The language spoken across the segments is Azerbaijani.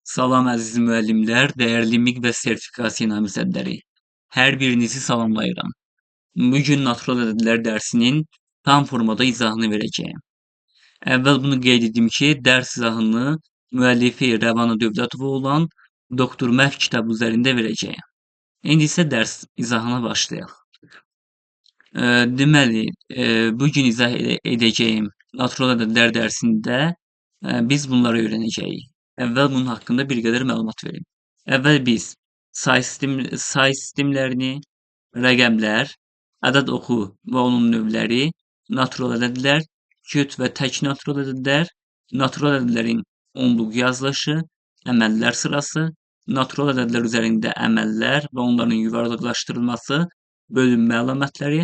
Salam əziz müəllimlər, dəyərli MİQ və sertifikasiya namizədləri. Hər birinizi salamlayıram. Bu gün natural ədədlər dərsinin tam formada izahını verəcəyəm. Əvvəl bunu qeyd edim ki, dərs izahını müəllifi Rəvana Dövlətova olan Doktor Məhv kitabı üzərində verəcəyəm. İndi isə dərs izahına başlayaq. Deməli, bu gün izah edəcəyim natural ədədlər dərsində biz bunları öyrənəcəyik. Əvvəl bunun haqqında bir qədər məlumat verim. Əvvəl biz say sistemlərini, rəqəmlər, ədəd oxu və onun növləri, natural ədədlər, küt və tək natural ədədlər, natural ədədlərin onluq yazılışı, əməllər sırası, natural ədədlər üzərində əməllər və onların yuvarlaqlaşdırılması, bölünmə əlamətləri,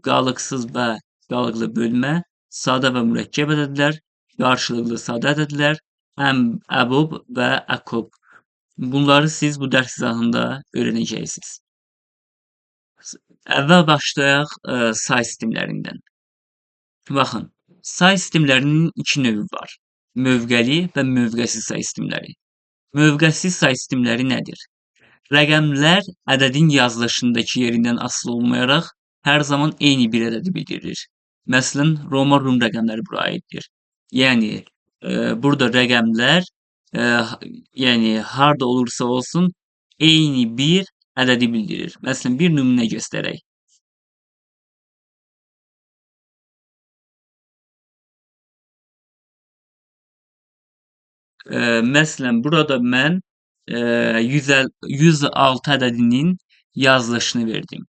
qalıqsız və qalıqlı bölmə, sadə və mürəkkəb ədədlər, qarşılıqlı sadə ədədlər, əbob və əkob. Bunları siz bu dərs izahında öyrənəcəksiniz. Əvvəl başlayaq say sistemlərindən. Baxın, say sistemlərinin iki növü var. Mövqəli və mövqəsiz say sistemləri. Mövqəsiz say sistemləri nədir? Rəqəmlər ədədin yazılışındakı yerindən asılı olmayaraq hər zaman eyni bir ədədi bildirir. Məsələn, Roma Rum rəqəmləri bura aiddir. Yəni, burada rəqəmlər, yəni harda olursa olsun eyni bir ədədi bildirir. Məsələn, bir nümunə göstərək. Məsələn, burada mən 106 ədədinin yazılışını verdim.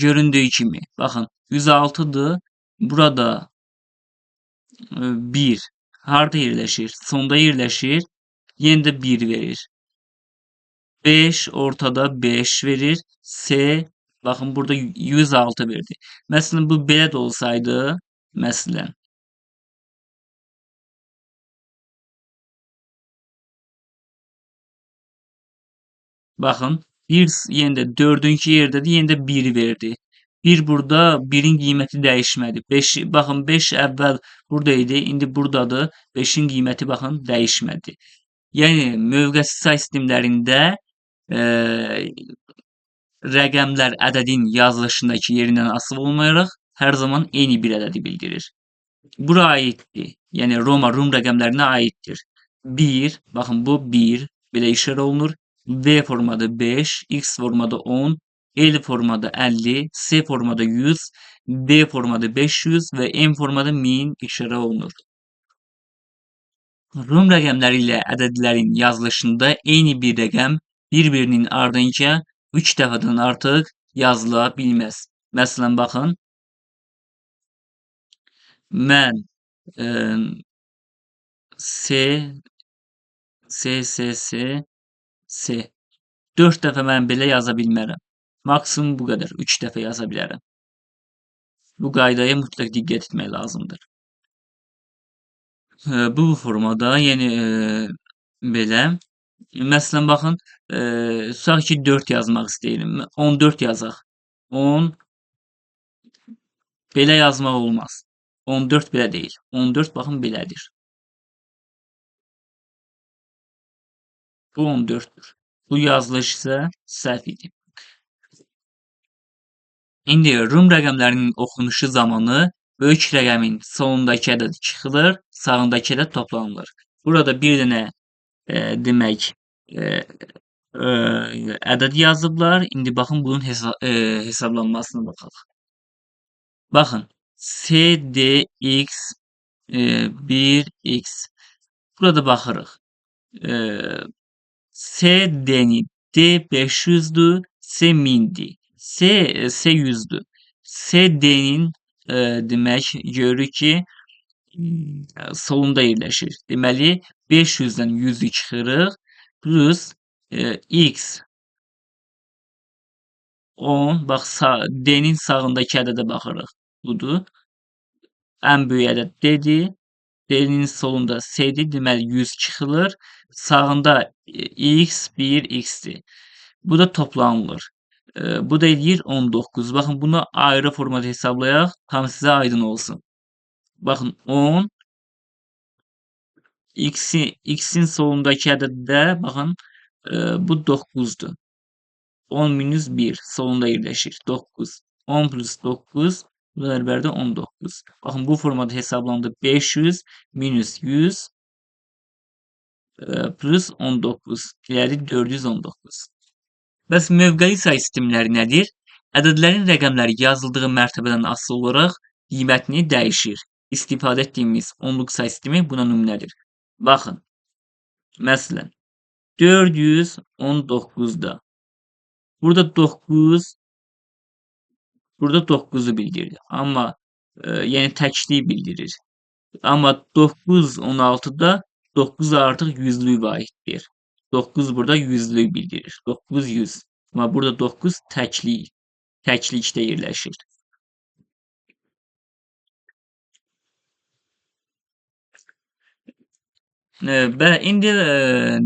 Göründüyü kimi, baxın, 106-dır. Burada 1 harda yerləşir? Sonda yerləşir. Yenə də 1 verir. 5 ortada 5 verir. S, baxın, burada 106 verdi. Məsələn, bu belə də olsaydı, məsələn. Baxın, bir yenə də dördüncü yerdədir, yenə də 1 verdi. 1 burada, 1-in qiyməti dəyişmədi. 5, baxın, 5 əvvəl burada idi, indi buradadır. 5-in qiyməti, baxın, dəyişmədi. Yəni, mövqəsiz say sistemlərində rəqəmlər ədədin yazılışındakı yerindən asılı olmayaraq hər zaman eyni bir ədədi bildirir. Bura aiddir. Yəni, Roma, Rum rəqəmlərinə aiddir. 1, baxın, bu 1, belə işarə olunur. V formada 5, X formada 10, L formada 50, S formada 100, D formada 500 və M formada 1000 işarə olunur. Rum rəqəmləri ilə ədədlərin yazılışında eyni bir rəqəm bir-birinin ardınca 3 dəfədən artıq yazıla bilməz. Məsələn, baxın, mən S, S, S, S, S 4 dəfə mən belə yaza bilmərəm. Maksimum bu qədər. 3 dəfə yaza bilərəm. Bu qaydaya mütləq diqqət etmək lazımdır. Bu formada, yəni belə. Məsələn, baxın, tutaq ki, 4 yazmaq istəyirəm. 14 yazaq. 10 belə yazmaq olmaz. 14 belə deyil. 14, baxın, belədir. Bu 14-dür. Bu yazılış isə səhv idi. İndi Rum rəqəmlərinin oxunuşu zamanı böyük rəqəmin solundakı ədəd çıxılır, sağındakı ədəd toplanılır. Burada bir dənə demək ədəd yazıblar. İndi baxın bunun hesablanmasına baxaq. Baxın, S, D, X, 1, X. Burada baxırıq. S, D-ni D 500-dür, S 1000-dir. S, S 100-dür. S, D-nin demək, görürük ki, solunda yerləşir. Deməli, 500-dən 100-ü çıxırıq, plus X 10, bax, D-nin sağındakı ədədə baxırıq. Budur. Ən böyük ədəd D-dir. D-nin solunda S-dir. Deməli, 100 çıxılır. Sağında X, 1, X-dir. Bu da toplanılır. Bu da eləyir 19. Baxın, bunu ayrı formada hesablayaq. Tam sizə aydın olsun. Baxın, 10, X-in solundakı ədəddə, baxın, bu 9-dur. 10 minus 1 solunda yerləşir. 9. 10 plus 9 bərabərdir 19. Baxın, bu formada hesablandı. 500 minus 100 plus 19. Elədir 419. Bəs mövqeli say sistemləri nədir? Ədədlərin rəqəmləri yazıldığı mərtəbədən asılı olaraq qiymətini dəyişir. İstifadə etdiyimiz onluq say sistemi buna nümunədir. Baxın, məsələn, 419-da burada 9, burada 9-u bildirir. Amma, yəni təkliyi bildirir. Amma 916-da 9 artıq yüzlük vahiddir. 9 burada yüzlük bildirir. 9 100. Amma burada 9 təklikdə yerləşir. Və indi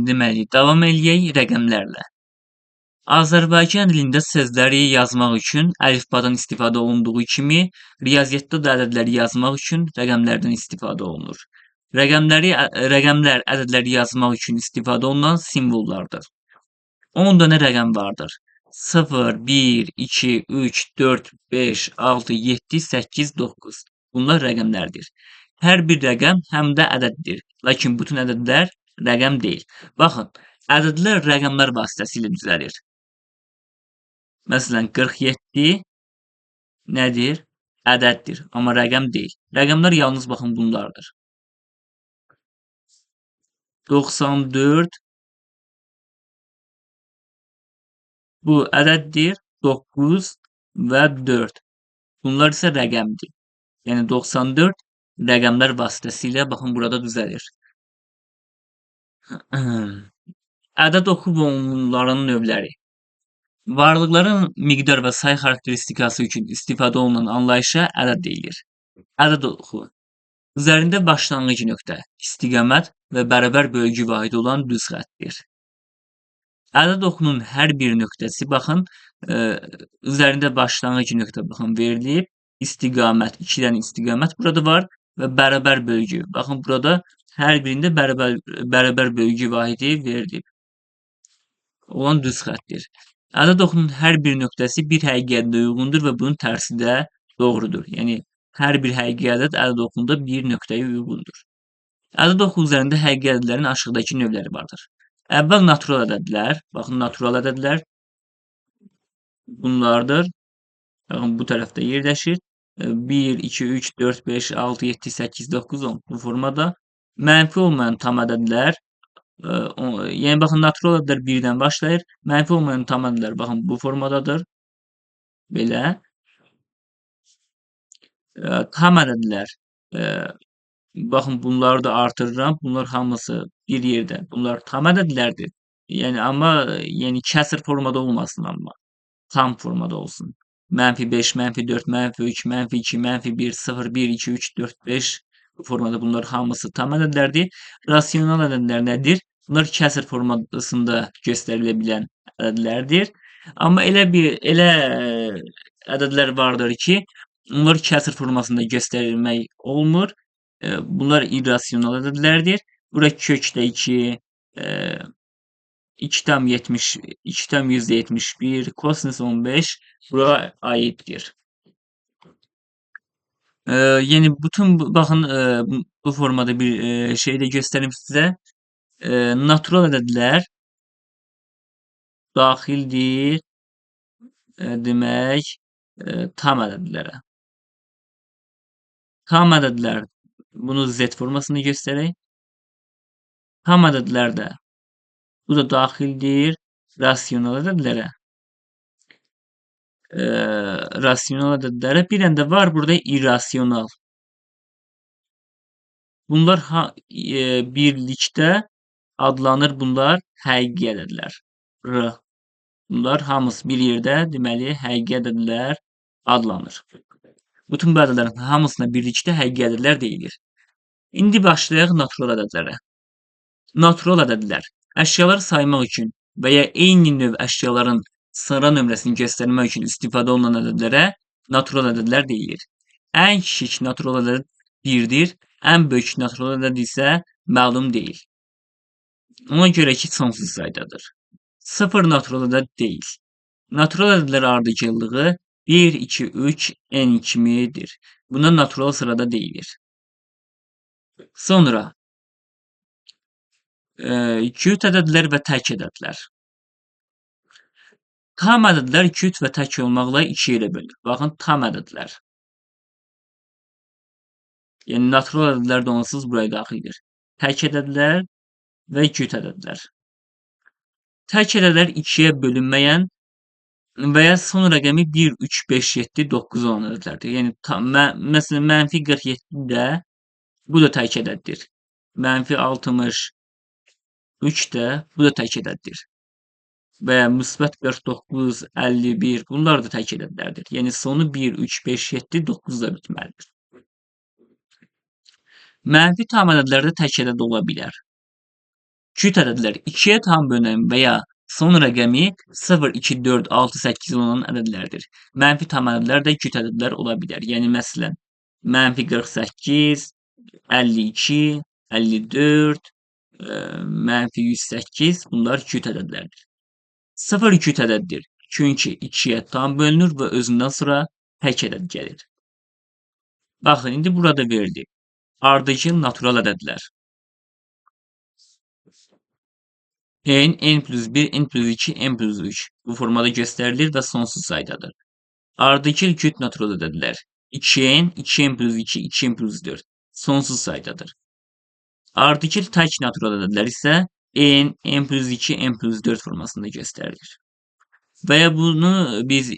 deməli, davam eləyək rəqəmlərlə. Azərbaycan dilində sözləri yazmaq üçün əlifbadan istifadə olunduğu kimi, riyaziyyatda da ədədləri yazmaq üçün rəqəmlərdən istifadə olunur. Rəqəmlər ədədləri yazmaq üçün istifadə olunan simvollardır. 10 dənə rəqəm vardır. 0, 1, 2, 3, 4, 5, 6, 7, 8, 9. Bunlar rəqəmlərdir. Hər bir rəqəm həm də ədəddir. Lakin bütün ədədlər rəqəm deyil. Baxın, ədədlər rəqəmlər vasitəsilə düzəlir. Məsələn, 47 nədir? Ədəddir, amma rəqəm deyil. Rəqəmlər yalnız baxın bunlardır. 94 bu ədəddir, 9 və 4. Bunlar isə rəqəmdir. Yəni 94 rəqəmlər vasitəsilə baxın burada düzəlir. Ədəd oxu və onların növləri. Varlıqların miqdar və say xarakteristikası üçün istifadə olunan anlayışa ədəd deyilir. Ədəd oxu. Üzərində başlanğıc nöqtə, istiqamət və bərabər bölgü vahidi olan düz xəttdir. Ədəd oxunun hər bir nöqtəsi, baxın, üzərində başlanğıc nöqtə baxın verilib, istiqamət, iki dənə istiqamət burada var və bərabər bölgü. Baxın, burada hər birində bərabər bölgü vahidi verilib. Olan düz xəttdir. Ədəd oxunun hər bir nöqtəsi bir həqiqi ədədə uyğundur və bunun tərsi də doğrudur. Yəni, hər bir həqiqi ədəd ədəd oxunda bir nöqtəyə uyğundur. Ədəd oxu üzərində həqiqi ədədlərin aşağıdakı növləri vardır. Əvvəl natural ədədlər, baxın, natural ədədlər bunlardır. Baxın, bu tərəfdə yerləşir. 1, 2, 3, 4, 5, 6, 7, 8, 9, 10 bu formada. Mənfi olmayan tam ədədlər, yəni baxın, natural ədədlər 1-dən başlayır. Mənfi olmayan tam ədədlər, baxın, bu formadadır. Belə. Tam ədədlər, baxın, bunları da artırıram. Bunlar hamısı bir yerdə. Bunlar tam ədədlərdir. Yəni, amma, yəni, kəsr formada olmasın amma. Tam formada olsun. Mənfi 5, mənfi 4, mənfi 3, mənfi 2, mənfi 1, 0, 1, 2, 3, 4, 5 bu formada bunlar hamısı tam ədədlərdir. Rasional ədədlər nədir? Bunlar kəsr formasında göstərilə bilən ədədlərdir. Amma elə ədədlər vardır ki, onlar kəsr formasında göstərilmək olmur. Bunlar irrasional ədədlərdir. Bura kökdə 2, 2,70, 2,71, kosinus 15 bura aiddir. Yəni bütün baxın, bu formada bir şey də göstərim sizə. Natural ədədlər daxildir, demək, tam ədədlərə. Tam ədədlər, bunu Z formasını göstərək. Tam ədədlər də, bu da daxildir rasional ədədlərə. Rasional ədədlərə. Bir dənə də var burada irrasional. Bunlar birlikdə adlanır, bunlar həqiqi ədədlər. R. Bunlar hamısı bir yerdə, deməli, həqiqi ədədlər adlanır. Bütün bu ədədlərin hamısına birlikdə həqiqi ədədlər deyilir. İndi başlayaq natural ədədlərə. Natural ədədlər əşyaları saymaq üçün və ya eyni növ əşyaların sıra nömrəsini göstərmək üçün istifadə olunan ədədlərə natural ədədlər deyilir. Ən kiçik natural ədəd 1-dir, ən böyük natural ədəd isə Məlum deyil. Ona görə ki, sonsuz saydadır. 0 natural ədəd deyil. Natural ədədlər ardıcıllığı 1, 2, 3, n kimidir. Buna natural sırada deyilir. Sonra cüt ədədlər və tək ədədlər. Tam ədədlər cüt və tək olmaqla 2 yerə bölünür. Baxın, tam ədədlər. Yəni, natural ədədlər də onsuz buraya daxildir. Tək ədədlər və cüt ədədlər. Tək ədədlər 2-yə bölünməyən və ya son rəqəmi 1, 3, 5, 7, 9 olan ədədlərdir. Yəni, məsələn, mənfi 47 də bu da tək ədəddir. Mənfi 63 də bu da tək ədəddir. Və ya müsbət 49, 51 bunlar da tək ədədlərdir. Yəni, sonu 1, 3, 5, 7, 9 da bitməlidir. Mənfi tam ədədlərdə tək ədəd ola bilər. Cüt ədədlər 2-yə tam bölünən və ya son rəqəmi 0, 2, 4, 6, 8 olan ədədlərdir. Mənfi tam ədədlər də cüt ədədlər ola bilər. Yəni, məsələn, mənfi 48, 52, 54, mənfi 108 bunlar cüt ədədlərdir. 0 cüt ədəddir. Çünki 2-yə tam bölünür və özündən sonra tək ədəd gəlir. Baxın, indi burada verildi. Ardıcıl natural ədədlər. N, n plus 1, n plus 2, n plus 3 bu formada göstərilir və sonsuz saydadır. Ardıcıl cüt natural ədədlər. 2n, 2n plus 2, 2n plus 4 sonsuz saydadır. Ardıcıl tək natural ədədlər isə n, n plus 2, n plus 4 formasında göstərilir. Və ya bunu biz,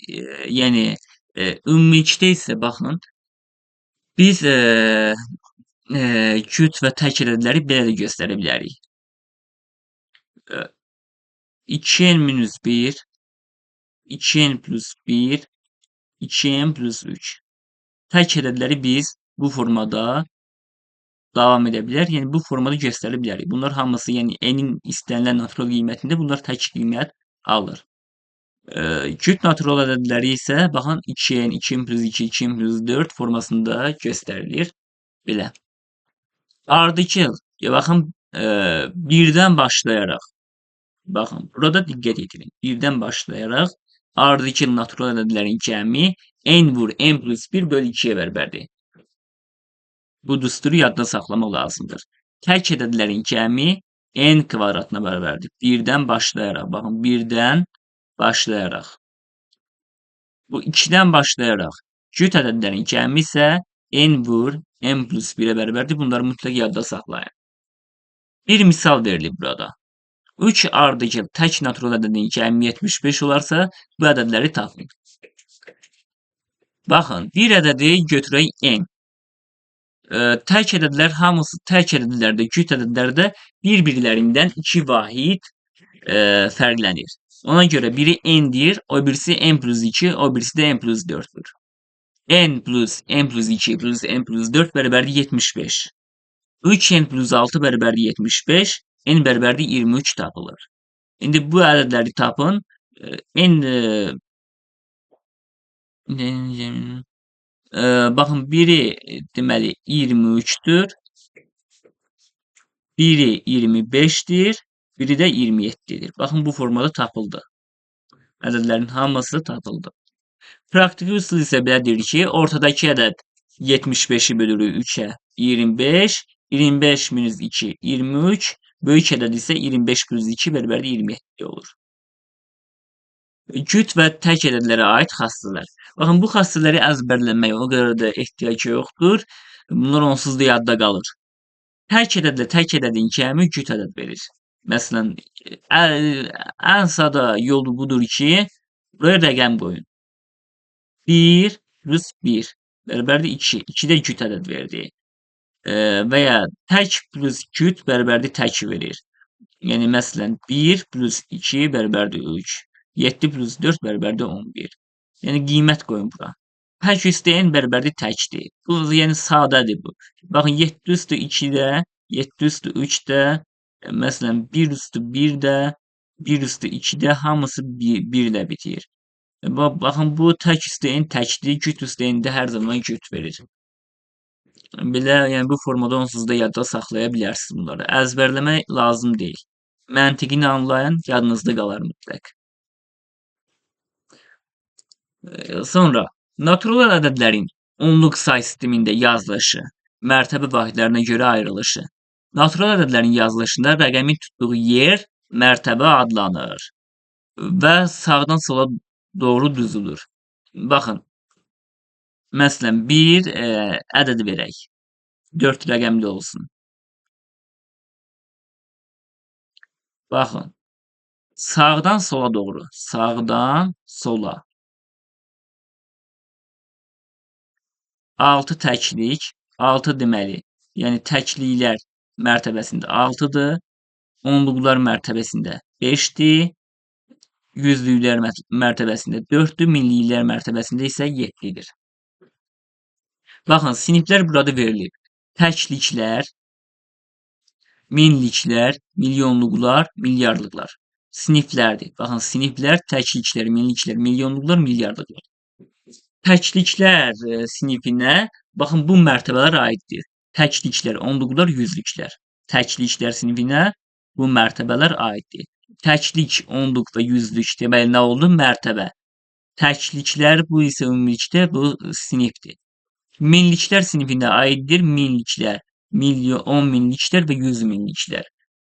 yəni ümumilikdə isə baxın, biz cüt və tək ədədləri belə də göstərə bilərik. 2n minus 1, 2n plus 1, 2n plus 3. Tək ədədləri biz bu formada davam edə bilər. Yəni, bu formada göstərə bilərik. Bunlar hamısı, yəni n-in istənilən natural qiymətində bunlar tək qiymət alır. Cüt natural ədədləri isə baxın 2n, 2n plus 2, 2n plus 4 formasında göstərilir. Belə. Ardıcıl, baxın, birdən başlayaraq, baxın, burada diqqət yetirin. Birdən başlayaraq ardıcıl natural ədədlərin cəmi n vur n plus 1 bölü 2-yə bərabərdir. Bu düsturu yadda saxlamaq lazımdır. Tək ədədlərin cəmi n kvadratına bərabərdir. Birdən başlayaraq, baxın, birdən başlayaraq. Bu 2-dən başlayaraq cüt ədədlərin cəmi isə n vur n plus 1-ə bərabərdir. Bunları mütləq yadda saxlayın. Bir misal verilib burada. 3 ardıcıl tək natural ədədin cəmi 75 olarsa, bu ədədləri tapın. Baxın, bir ədədi götürək n. Tək ədədlər hamısı tək ədədlərdə, cüt ədədlərdə bir-birlərindən 2 vahid fərqlənir. Ona görə biri n-dir, o birisi n plus 2, o birisi də n plus 4-dür. N plus n plus 2 plus n plus 4 bərabərdir 75. 3n plus 6 bərabərdir 75, n bərabərdir 23 tapılır. İndi bu ədədləri tapın. Baxın, biri deməli 23-dür, biri 25-dir, biri də 27-dir. Baxın, bu formada tapıldı. Ədədlərin hamısı tapıldı. Praktiki üsul isə belədir ki, ortadakı ədəd 75-i bölürük 3-ə 25, 25 minus 2 23, böyük ədəd isə 25 plus 2 bərabərdir 27 olur. Cüt və tək ədədlərə aid xassələr. Baxın, bu xassələri əzbərləməyə o qədər də ehtiyac yoxdur. Bunlar onsuz da yadda qalır. Tək ədədlə tək ədədin cəmi cüt ədəd verir. Məsələn, ən sada yolu budur ki, buraya rəqəm qoyun. 1 plus 1 bərabərdir 2. 2 də cüt ədəd verdi. Və ya tək plus cüt bərabərdir tək verir. Yəni, məsələn, 1 plus 2 bərabərdir 3. 7 plus 4 bərabərdir 11. Yəni, qiymət qoyun bura. Tək üstə n bərabərdir təkdir. Bu, yəni, sadədir bu. Baxın, 7 üstü 2-də, 7 üstü 3-də, məsələn, 1 üstü 1-də, 1 üstü 2-də hamısı 1 ilə bitir. Baxın, bu tək üstə n təkdir, cüt üstə n də hər zaman cüt verir. Belə, yəni bu formada onsuz da yadda saxlaya bilərsiniz bunları. Əzbərləmək lazım deyil. Məntiqini anlayın, yadınızda qalar mütləq. Sonra natural ədədlərin onluq say sistemində yazılışı, mərtəbə vahidlərinə görə ayrılışı. Natural ədədlərin yazılışında rəqəmin tutduğu yer mərtəbə adlanır və sağdan sola doğru düzülür. Baxın, məsələn, bir ədəd verək. 4 rəqəmli olsun. Baxın, sağdan sola doğru, sağdan sola. 6 təklik, 6 deməli, yəni təkliklər mərtəbəsində 6-dır, onluqlar mərtəbəsində 5-dir, yüzlüklər mərtəbəsində 4-dür, minliklər mərtəbəsində isə 7-dir. Baxın, siniflər burada verilib. Təkliklər, minliklər, milyonluqlar, milyardlıqlar. Siniflərdir. Baxın, siniflər, təkliklər, minliklər, milyonluqlar, milyardlıqlar. Təkliklər sinifinə, baxın, bu mərtəbələr aiddir. Təkliklər, onluqlar, yüzlüklər. Təkliklər sinifinə bu mərtəbələr aiddir. Təklik, onluq və yüzlük deməli nə oldu? Mərtəbə. Təkliklər, bu isə ümumilikdə bu sinifdir. Minliklər sinifinə aiddir. Minliklər, 10 minliklər və 100 minliklər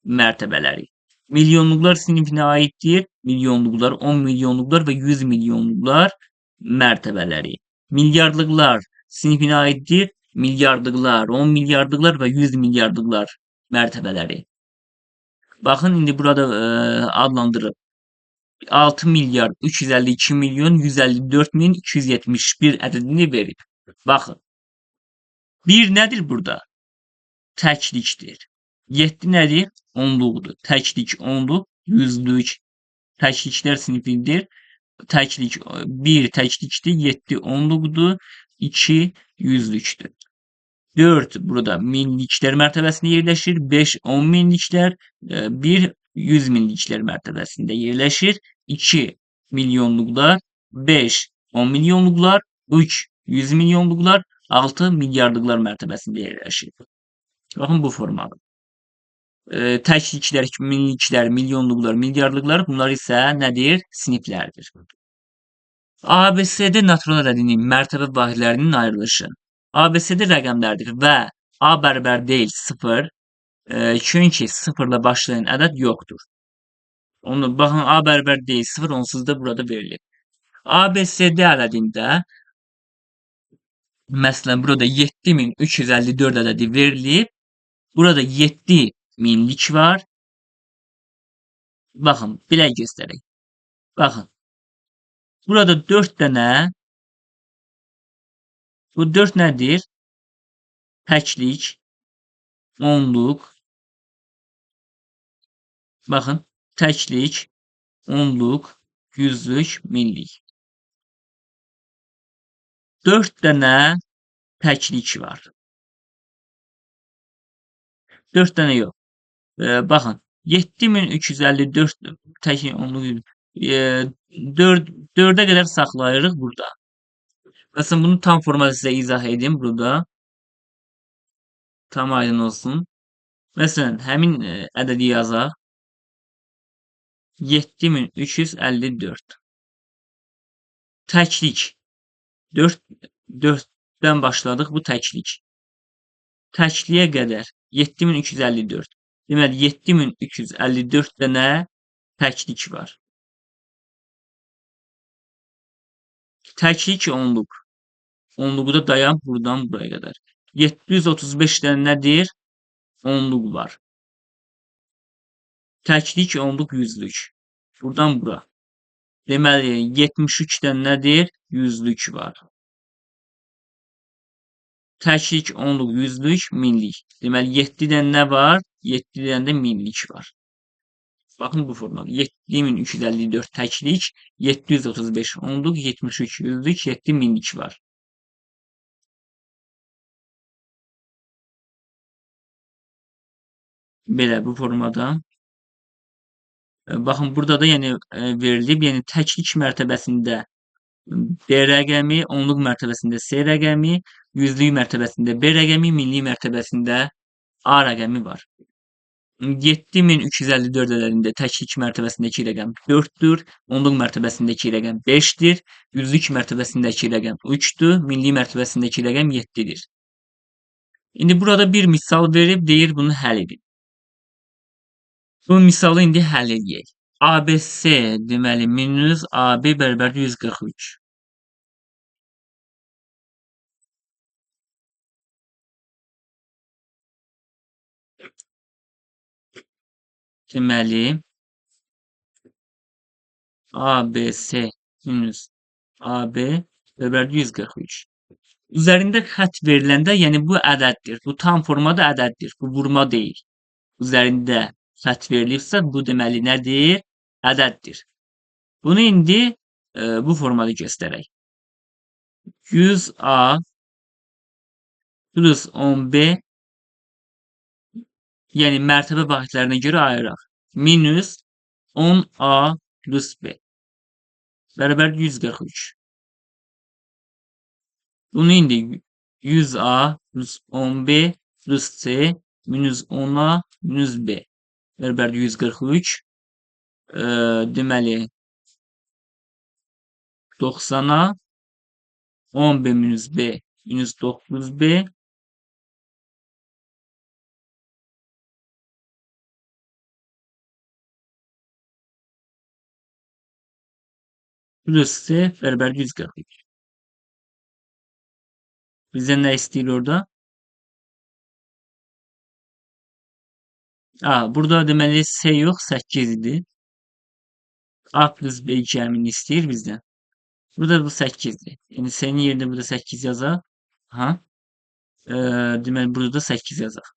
mərtəbələri. Milyonluqlar sinifinə aiddir. Milyonluqlar, 10 milyonluqlar və 100 milyonluqlar mərtəbələri. Milyardlıqlar sinifinə aiddir. Milyardlıqlar, 10 milyardlıqlar və 100 milyardlıqlar mərtəbələri. Baxın, indi burada adlandırıb. 6 milyard 352 milyon 154 min 271 ədədini verib. Baxın. 1 nədir burada? Təklikdir. 7 nədir? Onluqdur. Təklik, onluq, yüzlük. Təkliklər sinifidir. Təklik 1 təklikdir, 7 onluqdur, 2 yüzlükdür. 4 burada minliklər mərtəbəsində yerləşir, 5 10 minliklər, 1 100 minliklər mərtəbəsində yerləşir, 2 milyonluqlar, 5 10 milyonluqlar, 3 100 milyonluqlar, 6 milyardlıqlar mərtəbəsində yerləşir. Baxın bu formada. Təkliklər, minliklər, milyonluqlar, milyardlıqlar bunlar isə nədir? Siniflərdir. ABCD natural ədədinin mərtəbə vahidlərinin ayrılışı. ABCD rəqəmlərdir və A bərabər deyil 0. Çünki 0 ilə başlayan ədəd yoxdur. Onu baxın A bərabər deyil 0 onsuz da burada verilir. ABCD ədədində məsələn burada 7354 ədədi verilib. Burada 7 minlik var. Baxın, belə göstərək. Baxın. Burada 4 dənə. Bu 4 nədir? Təklik, onluq. Baxın, təklik, onluq, yüzlük, minlik. 4 dənə təklik var. 4 dənə yox. Baxın, 7354 təklik, onluq, 4-ə qədər saxlayırıq burada. Məsələn, bunu tam formada sizə izah edim burada. Tam aydın olsun. Məsələn, həmin ədədi yazaq. 7354. Təklik. 4-dən başladıq. Bu təklik. Təkliyə qədər 7354. Deməli, 7354 dənə təklik var. Təklik onluq. Onluğu da dayan buradan buraya qədər. 735 dənə nədir? Onluq var. Təklik, onluq, yüzlük. Buradan bura. Deməli, 73 dənə nədir? Yüzlük var. Təklik, onluq, yüzlük, minlik. Deməli, 7 dənə nə var? 7 dənə də minlik var. Baxın bu formada. 7354 təklik, 735 onluq, 73 yüzlük, 7 minlik var. Belə bu formada. Baxın burada da yəni verilib, yəni təklik mərtəbəsində B rəqəmi, onluq mərtəbəsində C rəqəmi, Yüzlük mərtəbəsində B rəqəmi, minlik mərtəbəsində A rəqəmi var. 7354 ədədində təklik mərtəbəsindəki rəqəm 4-dür, onluq mərtəbəsindəki rəqəm 5-dir, yüzlük mərtəbəsindəki rəqəm 3-dür, minlik mərtəbəsindəki rəqəm 7-dir. İndi burada bir misal verib, deyir bunu həll edin. Bu misalı indi həll edək. ABC deməli minus AB bərabərdir 143. Deməli ABC minus AB bərabərdir 143. Üzərində xətt veriləndə, yəni bu ədəddir. Bu tam formada ədəddir. Bu vurma deyil. Üzərində xətt verilibsə, bu deməli nədir? Ədəddir. Bunu indi bu formada göstərək. 100A plus 10B, yəni mərtəbə vahidlərinə görə ayıraq. Minus 10A plus B bərabərdir 143. Bunu indi 100A plus 10B plus C minus 10A minus B bərabərdir 143. Deməli 90A 10B minus B minus 9B plus C bərabərdir 143. Bizdən nə istəyir orada? Burada deməli C yox, 8 idi. A plus B cəmini istəyir bizdən. Burada bu 8-dir. Yəni C-nin yerində burada 8 yazaq. Aha. Deməli burada da 8 yazaq.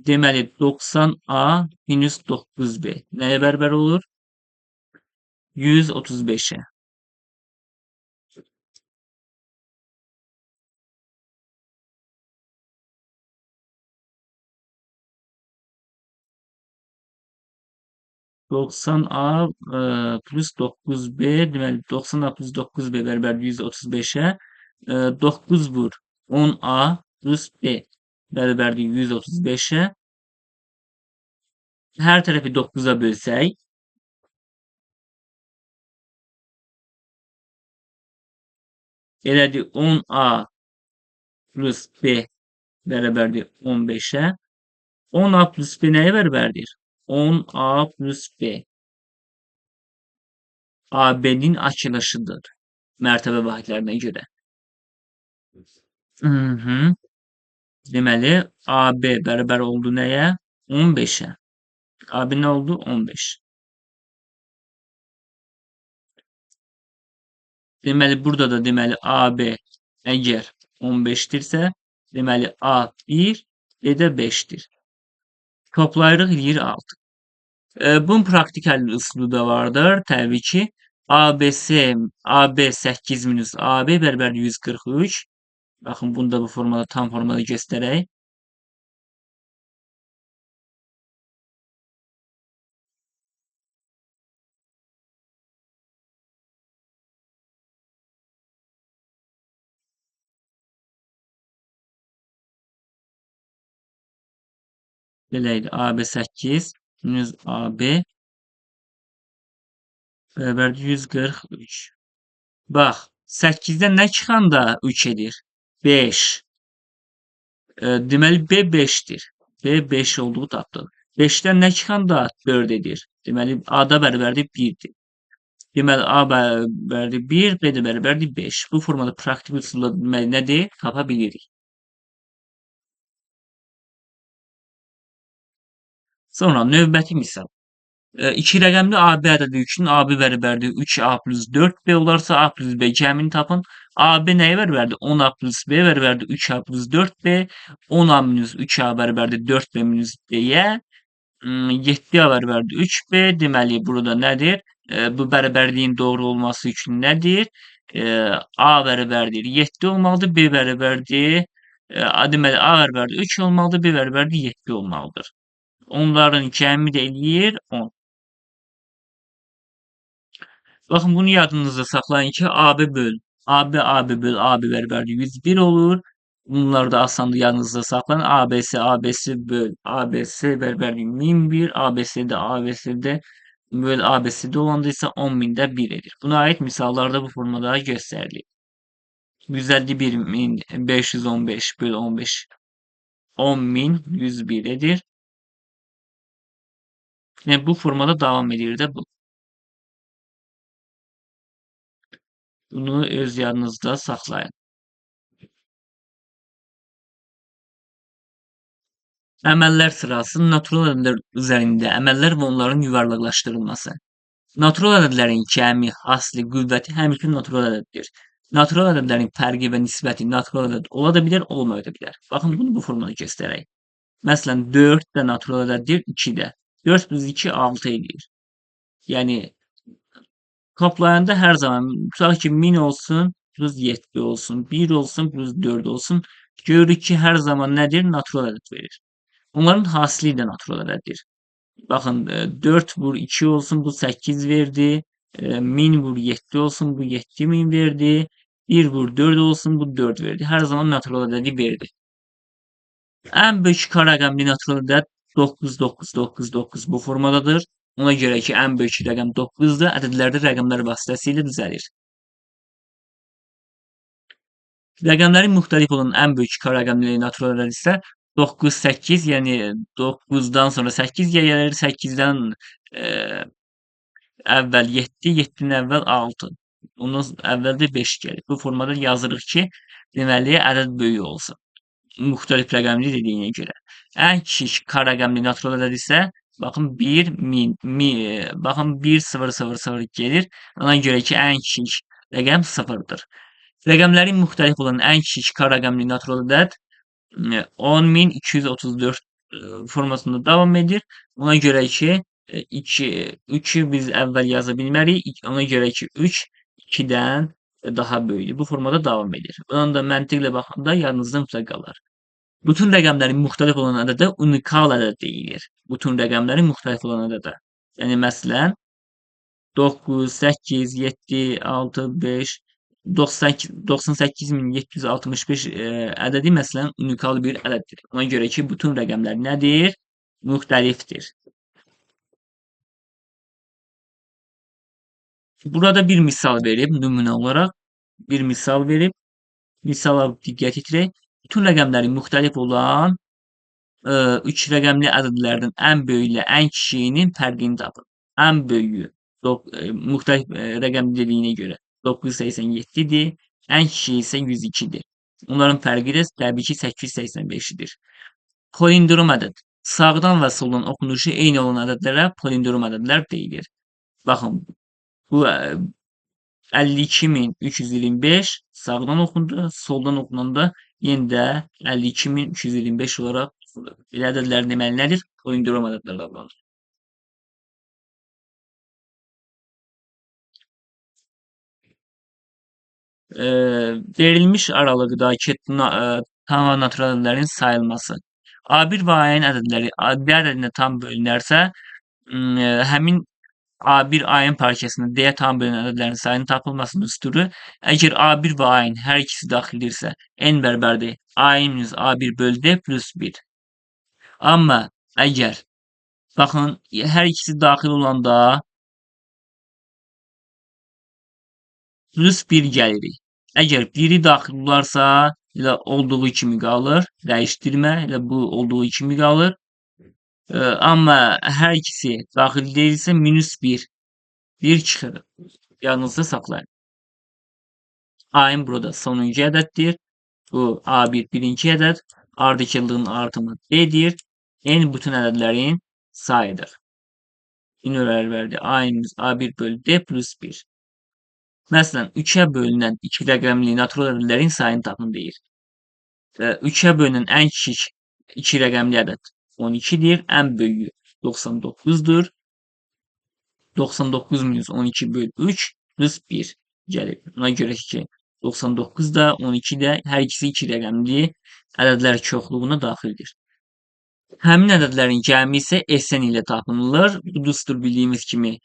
Deməli 90A minus 9B nəyə bərabər olur? 135-ə. 90A plus 9B, deməli 90A plus 9B bərabərdir 135-ə. 9 vur 10A plus B bərabərdir 135-ə. Hər tərəfi 9-a bölsək, elədir 10A plus B bərabərdir 15-ə. 10A plus B nəyə bərabərdir? 10A plus B. AB-nin açılışıdır. Mərtəbə vahidlərinə görə. Deməli, AB bərabər oldu nəyə? 15-ə. AB nə oldu? 15. Deməli, burada da deməli, AB əgər 15-dirsə, deməli, A 1, B də 5-dir. Toplayırıq, eləyir 6. Bunun praktik həll üsulu da vardır. Təbii ki, ABC, AB 8 minus AB bərabərdir 143. Baxın, bunu da bu formada, tam formada göstərək. Belə idi. AB 8 minus AB bərabərdir 143. Bax, 8-dən nə çıxanda 3 edir? 5. Deməli, B 5-dir. B 5 olduğu tapdıq. 5-dən nə çıxanda 4 edir? Deməli, A da bərabərdir 1-dir. Deməli, A bərabərdir 1, B də bərabərdir 5. Bu formada praktik üsulla deməli, nədir? Tapa bilirik. Sonra növbəti misal. İki rəqəmli AB ədədi üçün AB bərabərdir 3A plus 4B olarsa A plus B cəmini tapın. AB nəyə bərabərdir? 10A plus B bərabərdir 3A plus 4B. 10A minus 3A bərabərdir 4B minus B-yə. 7A bərabərdir 3B. Deməli, burada nədir? Bu bərabərliyin doğru olması üçün nədir? A bərabərdir 7 olmalıdır. B bərabərdir. Deməli, A bərabərdir 3 olmalıdır. B bərabərdir 7 olmalıdır. Onların cəmi də eləyir 10. Baxın, bunu yadınızda saxlayın ki, AB böl. AB, AB böl, AB bərabərdir 101 olur. Bunlar da asandır, yadınızda saxlayın. ABC, ABC böl ABC bərabərdir 1001. ABCD, ABCD böl ABCD olanda isə 10.000-də 1 edir. Buna aid misallar da bu formada göstərilir. 151.515 böl 15 10.101 edir. Yəni bu formada davam edir də bu. Bunu öz yadınızda saxlayın. Əməllər sırası natural ədədlər üzərində əməllər və onların yuvarlaqlaşdırılması. Natural ədədlərin cəmi, hasili, qüvvəti həmişə natural ədəddir. Natural ədədlərin fərqi və nisbəti natural ədəd ola da bilər, olmaya da bilər. Baxın, bunu bu formada göstərək. Məsələn, 4 də natural ədəddir, 2 də. 4 plus 2, 6 eləyir. Yəni, toplayanda hər zaman, tutaq ki, 1000 olsun, plus 7 olsun, 1 olsun, plus 4 olsun. Görürük ki, hər zaman nədir? Natural ədəd verir. Onların hasili də natural ədəddir. Baxın, 4 vur 2 olsun, bu 8 verdi. 1000 vur 7 olsun, bu 7000 verdi. 1 vur 4 olsun, bu 4 verdi. Hər zaman natural ədədi verdi. Ən böyük k rəqəmli natural ədəd 9, 9, 9, 9 bu formadadır. Ona görə ki, ən böyük rəqəm 9-dur. Ədədlərdə rəqəmlər vasitəsilə düzəlir. Rəqəmlərin müxtəlif olan ən böyük k rəqəmli natural ədəd isə 9, 8, yəni 9-dan sonra 8 gəlir, 8-dən əvvəl 7, 7-dən əvvəl 6. Ondan əvvəl də 5 gəlir. Bu formada yazırıq ki, deməli, ədəd böyük olsun. Müxtəlif rəqəmli dediyinə görə. Ən kiçik k rəqəmli natural ədəd isə, baxın, 1, min, mi, baxın, 1, 0, 0, 0 gelir. Ona görə ki, ən kiçik rəqəm 0-dır. Rəqəmlərin müxtəlif olan ən kiçik k rəqəmli natural ədəd 10.234 formasında davam edir. Ona görə ki, 2, 3-ü biz əvvəl yaza bilmərik. Ona görə ki, 3 2-dən daha böyükdür. Bu formada davam edir. Bunun da məntiqlə baxanda yadınızda mütləq qalar. Bütün rəqəmlərin müxtəlif olan ədədə unikal ədəd deyilir. Bütün rəqəmlərin müxtəlif olan ədədə. Yəni, məsələn, 9, 8, 7, 6, 5, 98.765 ədədi məsələn unikal bir ədəddir. Ona görə ki, bütün rəqəmlər nədir? Müxtəlifdir. Burada bir misal verib, nümunə olaraq bir misal verib. Misala diqqət yetirək. Bütün rəqəmlərin müxtəlif olan 3 rəqəmli ədədlərdən ən böyüyü ilə ən kiçiyinin fərqini tapın. Ən böyüyü müxtəlif rəqəm dediyinə görə 987-dir, ən kiçiyi isə 102-dir. Onların fərqi də təbii ki, 885-dir. Palindrom ədəd. Sağdan və soldan oxunuşu eyni olan ədədlərə palindrom ədədlər deyilir. Baxın, bu 52325 sağdan oxundu, soldan oxunanda yenə də 52325 olaraq oxunur. Belə ədədlər deməli nədir? Palindrom ədədlər adlanır. Verilmiş aralıqdakı tam və natural ədədlərin sayılması. A1 və AN ədədləri D ədədinə tam bölünərsə, həmin A1 AN parçasında D-yə tam bölünən ədədlərin sayının tapılması düsturu. Əgər A1 və AN hər ikisi daxildirsə, N bərabərdir AN minus A1 bölü D plus 1. Amma əgər, baxın, hər ikisi daxil olanda plus 1 gəlirik. Əgər biri daxil olarsa, elə olduğu kimi qalır, dəyişdirmə, elə bu olduğu kimi qalır. Amma hər ikisi daxil deyilsə, minus 1, 1 çıxır. Yadınızda saxlayın. A-ın burada sonuncu ədəddir. Bu A1 birinci ədəd, ardıcıllığın artımı D-dir. N bütün ədədlərin sayıdır. N bərabərdir A minus A1 bölü D plus 1. Məsələn, 3-ə bölünən 2 rəqəmli natural ədədlərin sayını tapın deyir. 3-ə bölünən ən kiçik 2 rəqəmli ədəd 12-dir, ən böyüyü 99-dur. 99 minus 12 bölü 3 plus 1 gəlir. Buna görə ki, 99 da 12 də hər ikisi 2 rəqəmli ədədlər çoxluğuna daxildir. Həmin ədədlərin cəmi isə SN ilə tapınılır. Bu düstur bildiyimiz kimi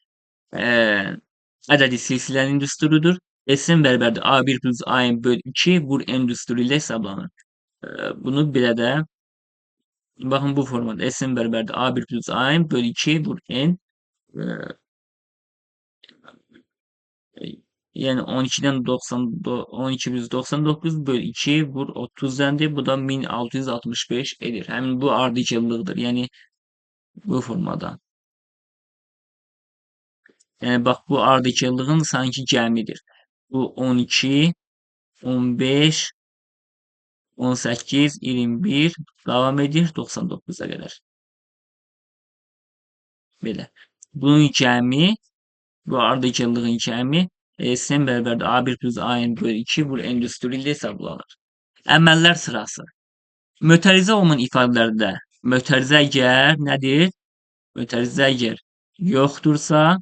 ədədi silsilənin düsturudur. SN bərabərdir A1 plus AN bölü 2 vur N düsturu ilə hesablanır. Bunu belə də baxın bu formada Sn bərabərdir A1 plus AN bölü 2 vur N. Yəni 12-dən 12 plus 99 bölü 2 vur 30-dəndir. Bu da 1665 edir. Həmin bu ardıcıllıqdır. Yəni bu formada. Yəni bax bu ardıcıllığın sanki cəmidir. Bu 12, 15, 18, 21 davam edir 99-a qədər. Belə. Bunun cəmi, bu ardıcıllığın cəmi Sn bərabərdir A1 plus AN bölü 2 vur N düsturu ilə hesablanır. Əməllər sırası. Mötərizə olunan ifadələrdə mötərizə əgər nədir? Mötərizə əgər yoxdursa,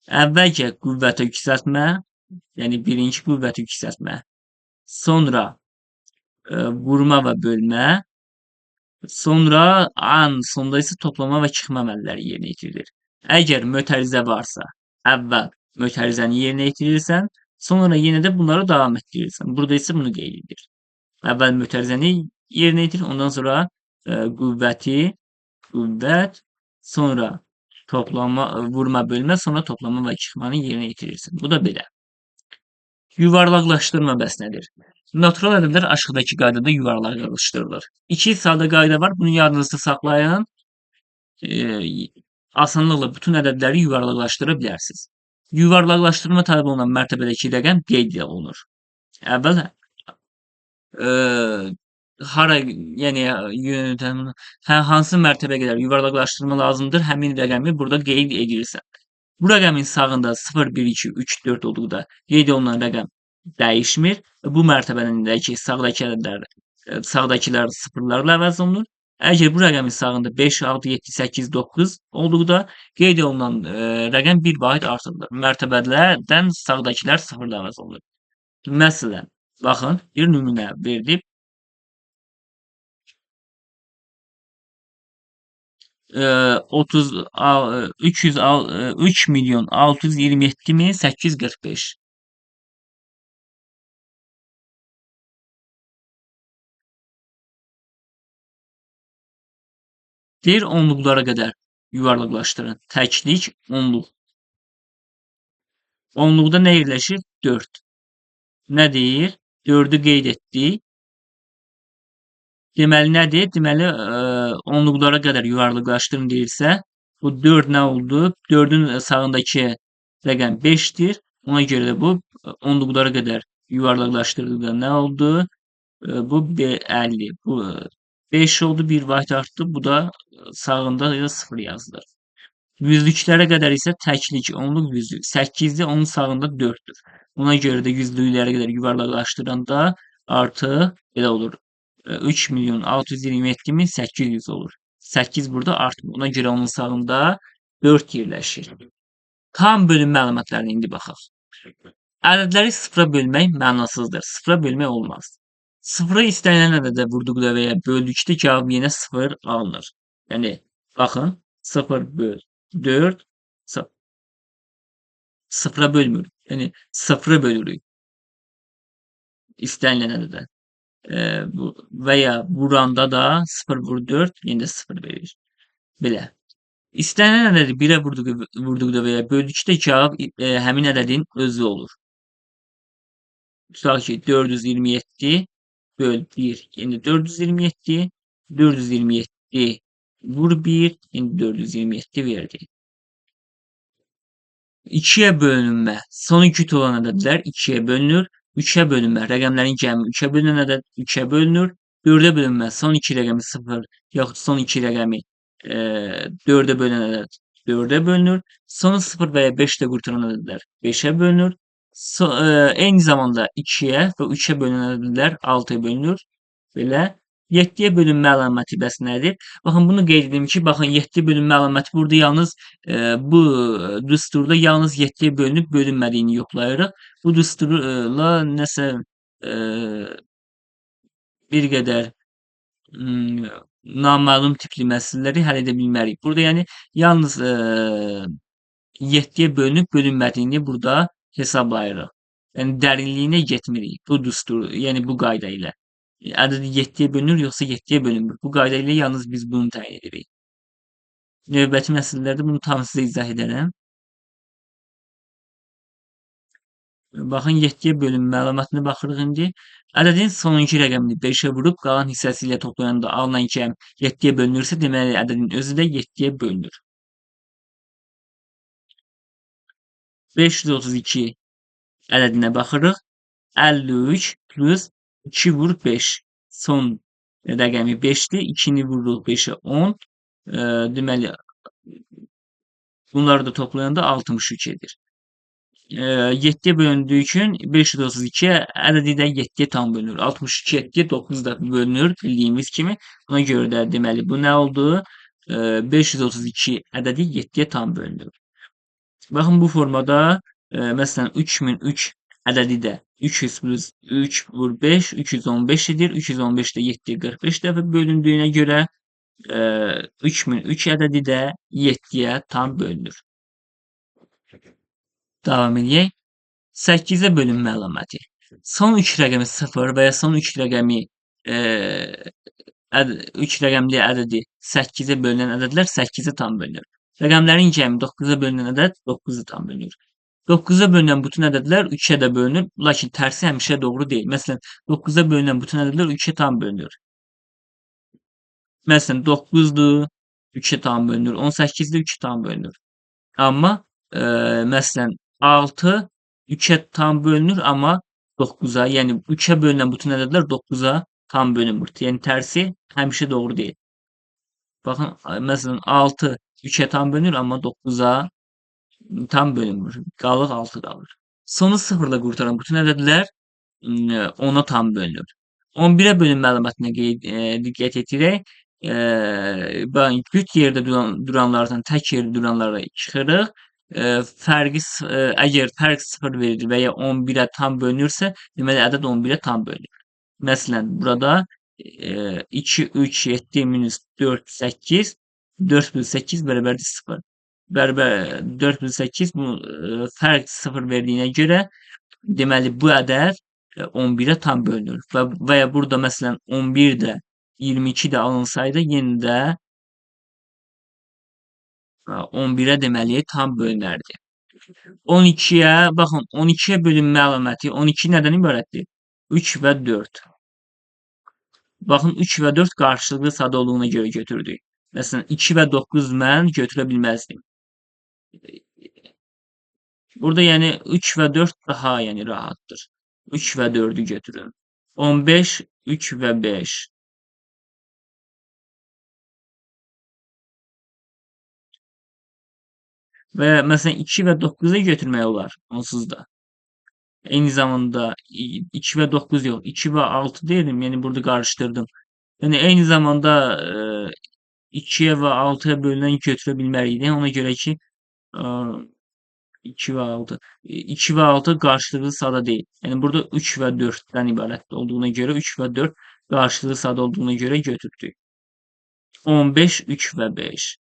əvvəlcə qüvvətə yüksəltmə, yəni birinci qüvvəti yüksəltmə, sonra vurma və bölmə, sonra an sonda isə toplama və çıxma əməlləri yerinə yetirilir. Əgər mötərizə varsa, əvvəl mötərizəni yerinə yetirirsən, sonra yenə də bunları davam etdirirsən. Burada isə bunu qeyd edir. Əvvəl mötərizəni yerinə yetir, ondan sonra qüvvət, sonra toplama, vurma, bölmə, sonra toplama və çıxmanı yerinə yetirirsən. Bu da belə. Yuvarlaqlaşdırma bəs nədir? Natural ədədlər aşağıdakı qaydada yuvarlaqlaşdırılır. İki sadə qayda var. Bunu yadınızda saxlayın. Asanlıqla bütün ədədləri yuvarlaqlaşdıra bilərsiniz. Yuvarlaqlaşdırma tələb olunan mərtəbədəki rəqəm qeyd olunur. Əvvəl hara, yəni hansı mərtəbəyə qədər yuvarlaqlaşdırma lazımdır, həmin rəqəmi burada qeyd edirsən. Bu rəqəmin sağında 0, 1, 2, 3, 4 olduqda qeyd olunan rəqəm dəyişmir. Bu mərtəbənindəki sağdakı ədədlər, sağdakılar sıfırlarla əvəz olunur. Əgər bu rəqəmin sağında 5, 6, 7, 8, 9 olduqda qeyd olunan rəqəm bir vahid artırılır. Mərtəbələrdən sağdakılar sıfırla əvəz olunur. Məsələn, baxın, bir nümunə verilib. 3 milyon 627 min 845. Deyir onluqlara qədər yuvarlaqlaşdırın. Təklik, onluq. Onluqda nə yerləşir? 4. Nə deyir? 4-ü qeyd etdik. Deməli, nədir? Deməli, onluqlara qədər yuvarlaqlaşdırın deyirsə, bu 4 nə oldu? 4-ün sağındakı rəqəm 5-dir. Ona görə də bu onluqlara qədər yuvarlaqlaşdırıldıqda nə oldu? Bu 50. Bu 5 oldu, bir vahid artdı. Bu da sağında da 0 yazılır. Yüzlüklərə qədər isə təklik, onluq, yüzlük. 8-dir, onun sağında 4-dür. Ona görə də yüzlüklərə qədər yuvarlaqlaşdıranda artıq belə olur. 3 milyon 627 min 800 olur. 8 burada artmır. Ona görə onun sağında 4 yerləşir. Tam bölünmə əlamətlərinə indi baxaq. Ədədləri sıfıra bölmək mənasızdır. Sıfıra bölmək olmaz. Sıfıra istənilən ədədə vurduqda və ya böldükdə cavab yenə 0 alınır. Yəni, baxın, 0 böl 4, sıfıra bölmürük. Yəni, sıfırı bölürük istənilən ədədə. Və ya vuranda da 0 vur 4, yenə də 0 verir. Belə. İstənilən ədədi 1-ə vurduqda və ya böldükdə cavab həmin ədədin özü olur. Tutaq ki, 427 böl 1, yəni 427, 427 vur 1, yəni 427 verdi. 2-yə bölünmə, sonu küt olan ədədlər 2-yə bölünür. 3-ə bölünmə, rəqəmlərin cəmi 3-ə bölünən ədəd 3-ə bölünür. 4-ə bölünmə, son 2 rəqəmi 0, yaxud son 2 rəqəmi 4-ə bölünən ədəd 4-ə bölünür. Sonu 0 və ya 5-də qurtaran ədədlər 5-ə bölünür. Eyni zamanda 2-yə və 3-ə bölünən ədədlər 6-ya bölünür. Belə. 7-yə bölünmə əlaməti bəs nədir? Baxın, bunu qeyd edim ki, baxın, 7 bölünmə əlaməti burada yalnız bu düsturda yalnız 7-yə bölünüb bölünmədiyini yoxlayırıq. Bu düsturla nəsə bir qədər naməlum tipli məsələləri həll edə bilmərik. Burada yəni yalnız 7-yə bölünüb bölünmədiyini burada hesablayırıq. Yəni dərinliyinə getmirik bu düstur, yəni bu qayda ilə. Ədədi 7-yə bölünür, yoxsa 7-yə bölünmür? Bu qayda ilə yalnız biz bunu təyin edirik. Növbəti məsələlərdə bunu tam sizə izah edərəm. Baxın, 7-yə bölünmə məlumatına baxırıq indi. Ədədin sonuncu rəqəmini 5-ə vurub qalan hissəsi ilə toplayanda alınan cəm 7-yə bölünürsə, deməli ədədin özü də 7-yə bölünür. 532 ədədinə baxırıq. 53 plus 2 vur 5. Son rəqəmi 5-dir. 2-ni vururuq 5-ə 10. Deməli, bunları da toplayanda 63 edir. 7-yə bölündüyü üçün 532 ədədi də 7-yə tam bölünür. 62 7-yə 9 da bölünür bildiyimiz kimi. Buna görə də deməli bu nə oldu? 532 ədədi 7-yə tam bölünür. Baxın bu formada məsələn 3003 ədədi də 300 plus 3 vur 5 315 edir. 315 də 7-yə 45 dəfə bölündüyünə görə 3003 ədədi də 7-yə tam bölünür. Davam edək. 8-ə bölünmə əlaməti. Son 3 rəqəmi 0 və ya son 3 rəqəmi 3 rəqəmli ədədi 8-ə bölünən ədədlər 8-ə tam bölünür. Rəqəmlərin cəmi 9-a bölünən ədəd 9-a tam bölünür. 9-a bölünən bütün ədədlər 3-ə də bölünür, lakin tərsi həmişə doğru deyil. Məsələn, 9-a bölünən bütün ədədlər 3-ə tam bölünür. Məsələn, 9-dur, 3-ə tam bölünür, 18-dir, 3-ə tam bölünür. Amma məsələn, 6 3-ə tam bölünür, amma 9-a, yəni 3-ə bölünən bütün ədədlər 9-a tam bölünmür. Yəni tərsi həmişə doğru deyil. Baxın, məsələn, 6 3-ə tam bölünür, amma 9-a tam bölünmür. Qalıq 6 qalır. Sonu 0-la qurtaran bütün ədədlər 10-a tam bölünür. 11-ə bölünmə əlamətinə diqqət yetirək. Cüt yerdə duranlardan tək yerdə duranlara çıxırıq. Fərqi, əgər fərq 0 verir və ya 11-ə tam bölünürsə, deməli ədəd 11-ə tam bölünür. Məsələn, burada 2, 3, 7 minus 4, 8, 4 bölü 8 bərabərdir 0. Bərabər 4 bölü 8 bu fərq 0 verdiyinə görə, deməli bu ədəd 11-ə tam bölünür. Və ya burada məsələn 11 də 22 də alınsaydı, yenə də 11-ə deməli tam bölünərdi. 12-yə, baxın, 12-yə bölünmə əlaməti 12 nədən ibarətdir? 3 və 4. Baxın, 3 və 4 qarşılıqlı sadə olduğuna görə götürdük. Məsələn, 2 və 9 mən götürə bilməzdim. Burada yəni 3 və 4 daha yəni rahatdır. 3 və 4-ü götürün. 15, 3 və 5. Və məsələn 2 və 9-u götürmək olar onsuz da. Eyni zamanda 2 və 9 yox, 2 və 6 deyirdim, yəni burada qarışdırdım. Yəni eyni zamanda 2-yə və 6-ya bölünən götürə bilməliydik. Ona görə ki 2 və 6. 2 və 6 qarşılıqlı sada deyil. Yəni burada 3 və 4-dən ibarət olduğuna görə 3 və 4 qarşılıqlı sada olduğuna görə götürdük. 15, 3 və 5.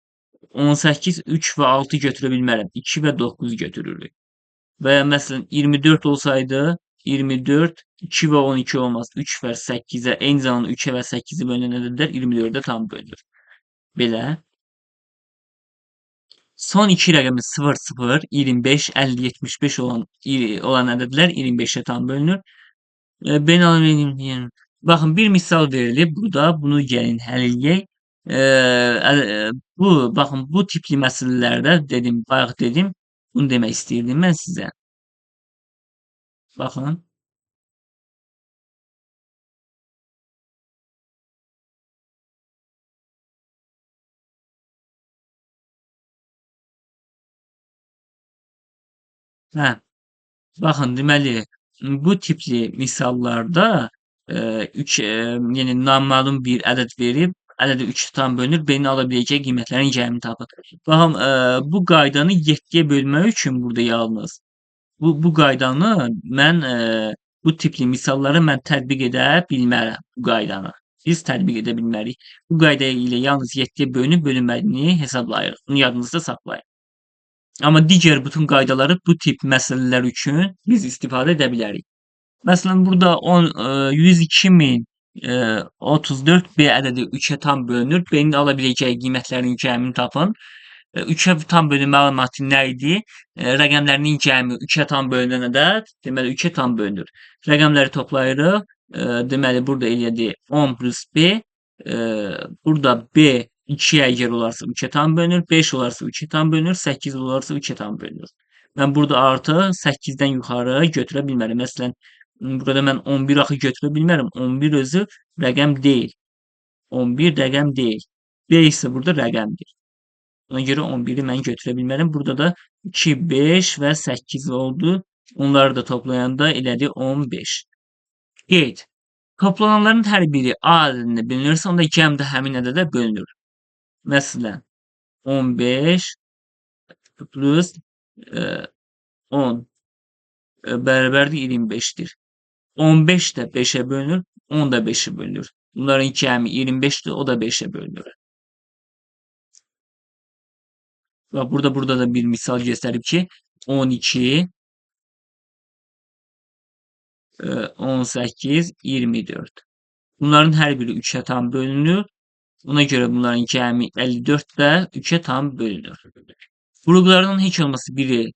18, 3 və 6 götürə bilmərəm. 2 və 9 götürürük. Və ya məsələn 24 olsaydı 24, 2 və 12 olmaz. 3 və 8-ə, eyni zamanda 3-ə və 8-i bölünən ədədlər 24-ə tam bölünür. Belə. Son iki rəqəmi 0, 0, 25, 50, 75 olan ədədlər 25-ə tam bölünür. Ben alayım. Baxın, bir misal verilib. Burada bunu gəlin həll eləyək. Bu, baxın, bu tipli məsələlərdə dedim, bayaq dedim, bunu demək istəyirdim mən sizə. Baxın. Hə, baxın, deməli, bu tipli misallarda 3, yəni naməlum bir ədəd verib, ədədi 3 tam bölünür, B-nin ala biləcəyi qiymətlərin cəmini tapın. Baxın, bu qaydanı 7-yə bölmək üçün burada yalnız bu qaydanı mən bu tipli misalları mən tətbiq edə bilmərəm bu qaydanı. Biz tətbiq edə bilmərik. Bu qayda ilə yalnız 7-yə bölünüb bölünmədiyini hesablayırıq. Bunu yadınızda saxlayın. Amma digər bütün qaydaları bu tip məsələlər üçün biz istifadə edə bilərik. Məsələn, burada 102.000 34 B ədədi 3-ə tam bölünür. B-nin ala biləcəyi qiymətlərin cəmini tapın. 3-ə tam bölünmə əlaməti nə idi? Rəqəmlərinin cəmi 3-ə tam bölünən ədəd, deməli 3-ə tam bölünür. Rəqəmləri toplayırıq. Deməli burada elədi 10 plus B. Burada B 2-yə əgər olarsa 3-ə tam bölünür, 5 olarsa 3-ə tam bölünür, 8 olarsa 3-ə tam bölünür. Mən burada artıq 8-dən yuxarı götürə bilmərəm. Məsələn, burada mən 11 axı götürə bilmərəm. 11 özü rəqəm deyil. 11 rəqəm deyil. B isə burada rəqəmdir. Ona görə 11-i mən götürə bilmərəm. Burada da 2, 5 və 8 oldu. Onları da toplayanda elədi 15. Qeyd. Toplananların hər biri A ədədinə bölünürsə, onda cəm də həmin ədədə bölünür. Məsələn, 15 plus 10 bərabərdir 25-dir. 15 də 5-ə bölünür, 10 da 5-ə bölünür. Bunların cəmi 25-dir, o da 5-ə bölünür. Bax, burada da bir misal göstərib ki, 12, 18, 24. Bunların hər biri 3-ə tam bölünür. Buna görə bunların cəmi 54 də 3-ə tam bölünür. Vurğulardan heç olmasa biri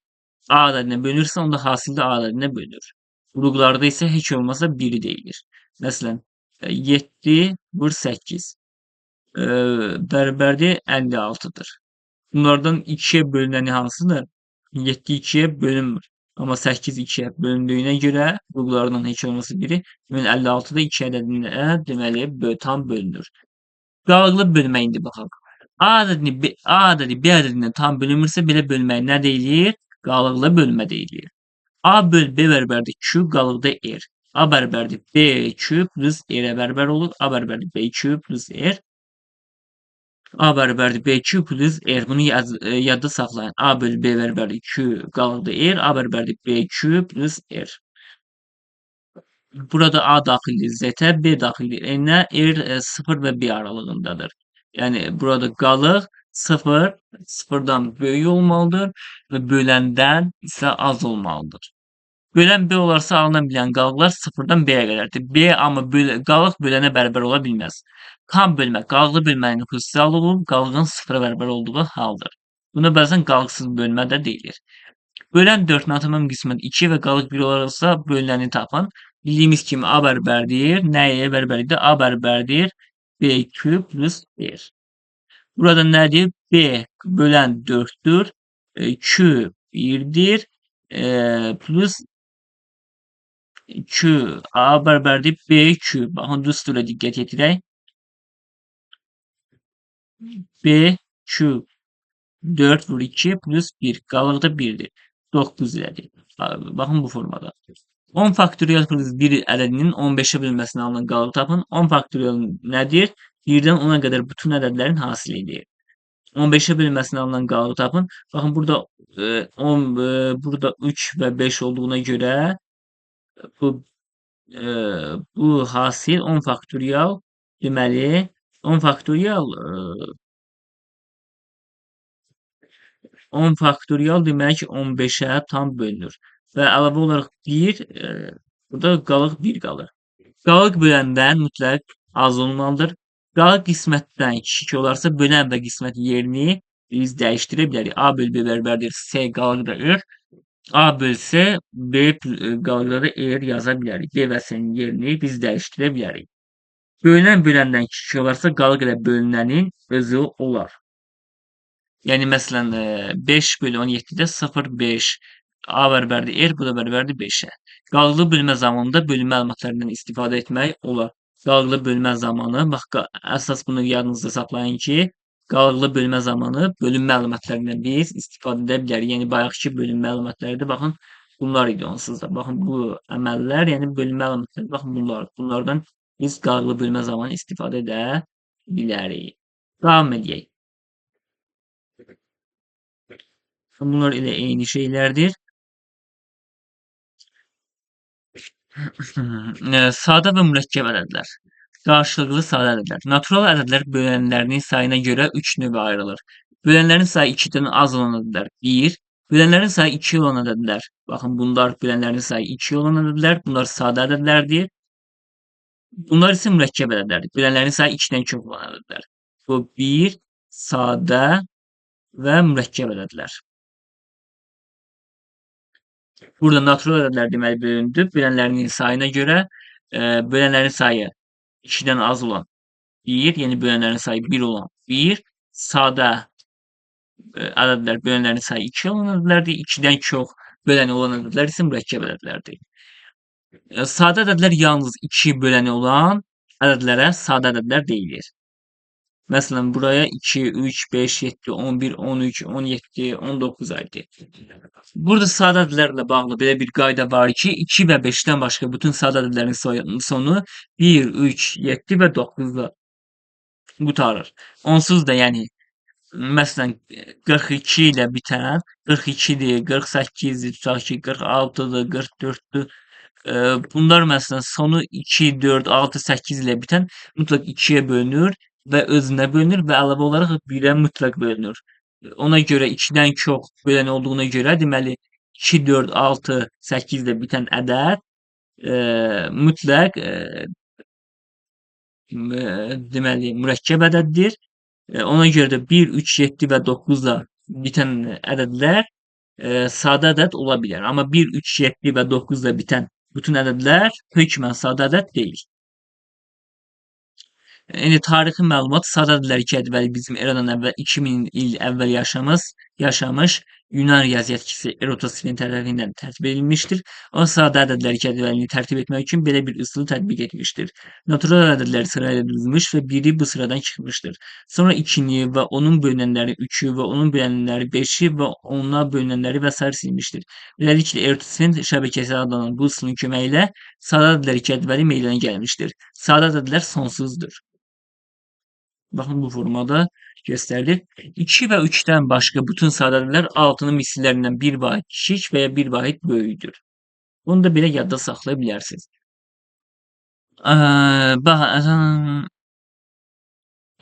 A ədədinə bölünürsə, onda hasil də A ədədinə bölünür. Vurğularda isə heç olmasa biri deyilir. Məsələn, 7 vur 8 bərabərdir 56-dır. Bunlardan 2-yə bölünəni hansıdır? 7 2-yə bölünmür. Amma 8 2-yə bölündüyünə görə vurğulardan heç olmasa biri, deməli 56 da 2 ədədinə deməli tam bölünür. Qalıqlı bölmə indi baxaq. A ədədi B ədədindən tam bölünmürsə, belə bölməyə nə deyilir? Qalıqlı bölmə deyilir. A böl B bərabərdir Q, qalıqda R. A bərabərdir B Q plus R-ə bərabər olur. A bərabərdir B Q plus R. A bərabərdir B Q plus R. Bunu yadda saxlayın. A böl B bərabərdir Q, qalıqda R. A bərabərdir B Q plus R. Burada A daxildir Z-ə, B daxildir N-ə, R 0 və B aralığındadır. Yəni burada qalıq 0, 0-dan böyük olmalıdır və böləndən isə az olmalıdır. Bölən B olarsa alına bilən qalıqlar 0-dan B-yə qədərdir. B amma qalıq bölənə bərabər ola bilməz. Tam bölmə, qalıqlı bölmənin xüsusi halı olub, qalığın 0-a bərabər olduğu haldır. Buna bəzən qalıqsız bölmə də deyilir. Bölən 4 natamam qismət 2 və qalıq 1 olarsa bölünəni tapın. Bildiyimiz kimi A bərabərdir. Nəyə bərabərdir? A bərabərdir BQ plus R. Burada nədir? B bölən 4-dür. Q 1-dir. Plus Q A bərabərdir BQ. Baxın, düstura diqqət yetirək. B Q 4 vur 2 plus 1. Qalıq da 1-dir. 9 elədir. Baxın bu formada. 10 faktorial plus 1 ədədinin 15-ə bölünməsinə alınan qalıq tapın. 10 faktorial nədir? 1-dən 10-a qədər bütün ədədlərin hasilidir. 15-ə bölünməsinə alınan qalıq tapın. Baxın burada 10, burada 3 və 5 olduğuna görə bu hasil 10 faktorial deməli 10 faktorial 10 faktorial demək 15-ə tam bölünür. Və əlavə olaraq 1, burada qalıq 1 qalır. Qalıq böləndən mütləq az olmalıdır. Qalıq qismətdən kiçik olarsa, bölən və qismət yerini biz dəyişdirə bilərik. A böl B bərabərdir S qalıqda R. A böl S, B qalıqda da R yaza bilərik. B və S-nin yerini biz dəyişdirə bilərik. Bölünən böləndən kiçik olarsa, qalıq ilə bölünənin özü olar. Yəni, məsələn, 5 bölü 17-də 0,5. A bərabərdir R, bu da bərabərdir 5-ə. Qalıqlı bölmə zamanında bölünmə məlumatlarından istifadə etmək olar. Qalıqlı bölmə zamanı, bax, əsas bunu yadınızda saxlayın ki, qalıqlı bölmə zamanı bölünmə məlumatlarından biz istifadə edə bilərik. Yəni, bayaqki bölünmə məlumatları da, baxın, bunlar idi onsuz da. Baxın, bu əməllər, yəni bölünmə məlumatları, baxın, bunlar. Bunlardan biz qalıqlı bölmə zamanı istifadə edə bilərik. Davam edək. Bunlar elə eyni şeylərdir. Sadə və mürəkkəb ədədlər. Qarşılıqlı sadə ədədlər. Natural ədədlər bölənlərinin sayına görə 3 növə ayrılır. Bölənlərin sayı 2-dən az olan ədədlər 1, bölənlərin sayı 2 olan ədədlər. Baxın, bunlar bölənlərin sayı 2 olan ədədlər. Bunlar sadə ədədlərdir. Bunlar isə mürəkkəb ədədlərdir. Bölənlərin sayı 2-dən çox olan ədədlər. Bu 1, sadə və mürəkkəb ədədlər. Burada natural ədədlər deməli bölündü. Bölənlərinin sayına görə bölənlərin sayı 2-dən az olan 1, yəni bölənlərin sayı 1 olan 1, sadə ədədlər bölənlərin sayı 2 olan ədədlərdir. 2-dən çox böləni olan ədədlər isə mürəkkəb ədədlərdir. Sadə ədədlər yalnız 2 böləni olan ədədlərə sadə ədədlər deyilir. Məsələn, buraya 2, 3, 5, 7, 11, 13, 17, 19 aiddir. Burada sadə ədədlərlə bağlı belə bir qayda var ki, 2 və 5-dən başqa bütün sadə ədədlərin sonu 1, 3, 7 və 9-da qurtarır. Onsuz da, yəni, məsələn, 42 ilə bitən, 42-dir, 48-dir, tutaq ki, 46-dır, 44-dür. Bunlar məsələn sonu 2, 4, 6, 8 ilə bitən mütləq 2-yə bölünür və özünə bölünür və əlavə olaraq 1-ə mütləq bölünür. Ona görə 2-dən çox bölən olduğuna görə, deməli 2, 4, 6, 8 ilə bitən ədəd mütləq deməli mürəkkəb ədəddir. Ona görə də 1, 3, 7 və 9 ilə bitən ədədlər sadə ədəd ola bilər. Amma 1, 3, 7 və 9 ilə bitən bütün ədədlər hökmən sadə ədəd deyil. İndi tarixi məlumat sadə ədədlər cədvəli bizim eradan əvvəl 2000 il əvvəl yaşamış Yunan riyaziyyatçısı Eratosfen tərəfindən tərtib edilmişdir. O sadə ədədlər cədvəlini tərtib etmək üçün belə bir üsulu tətbiq etmişdir. Natural ədədləri sırayla düzmüş və biri bu sıradan çıxmışdır. Sonra 2-ni və onun bölünənləri 3-ü və onun bölünənləri 5-i və ona bölünənləri və sair silmişdir. Beləliklə Eratosfen şəbəkəsi adlanan bu üsulun köməyi ilə sadə ədədlər cədvəli meydana gəlmişdir. Sadə ədədlər sonsuzdur. Baxın, bu formada göstərilir. 2 və 3-dən başqa bütün sadə ədədlər 6-nın misillərindən bir vahid kiçik və ya bir vahid böyükdür. Bunu da belə yadda saxlaya bilərsiniz. Baxın,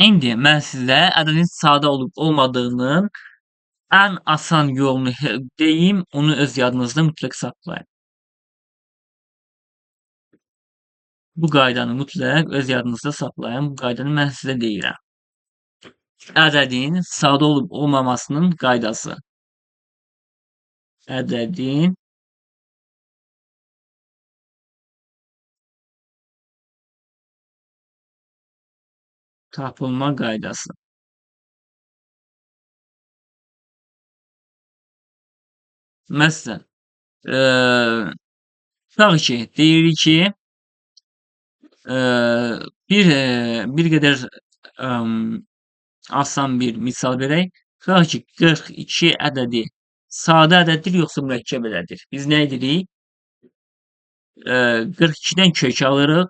indi mən sizə ədədin sadə olub olmadığının ən asan yolunu deyim, onu öz yadınızda mütləq saxlayın. Bu qaydanı mütləq öz yadınızda saxlayın. Bu qaydanı mən sizə deyirəm. Ədədin sadə olub olmamasının qaydası. Ədədin tapılma qaydası. Məsələn, tutaq ki, deyirik ki, bir qədər asan bir misal verək. Tutaq ki, 42 ədədi sadə ədəddir, yoxsa mürəkkəb ədəddir? Biz nə edirik? 42-dən kök alırıq.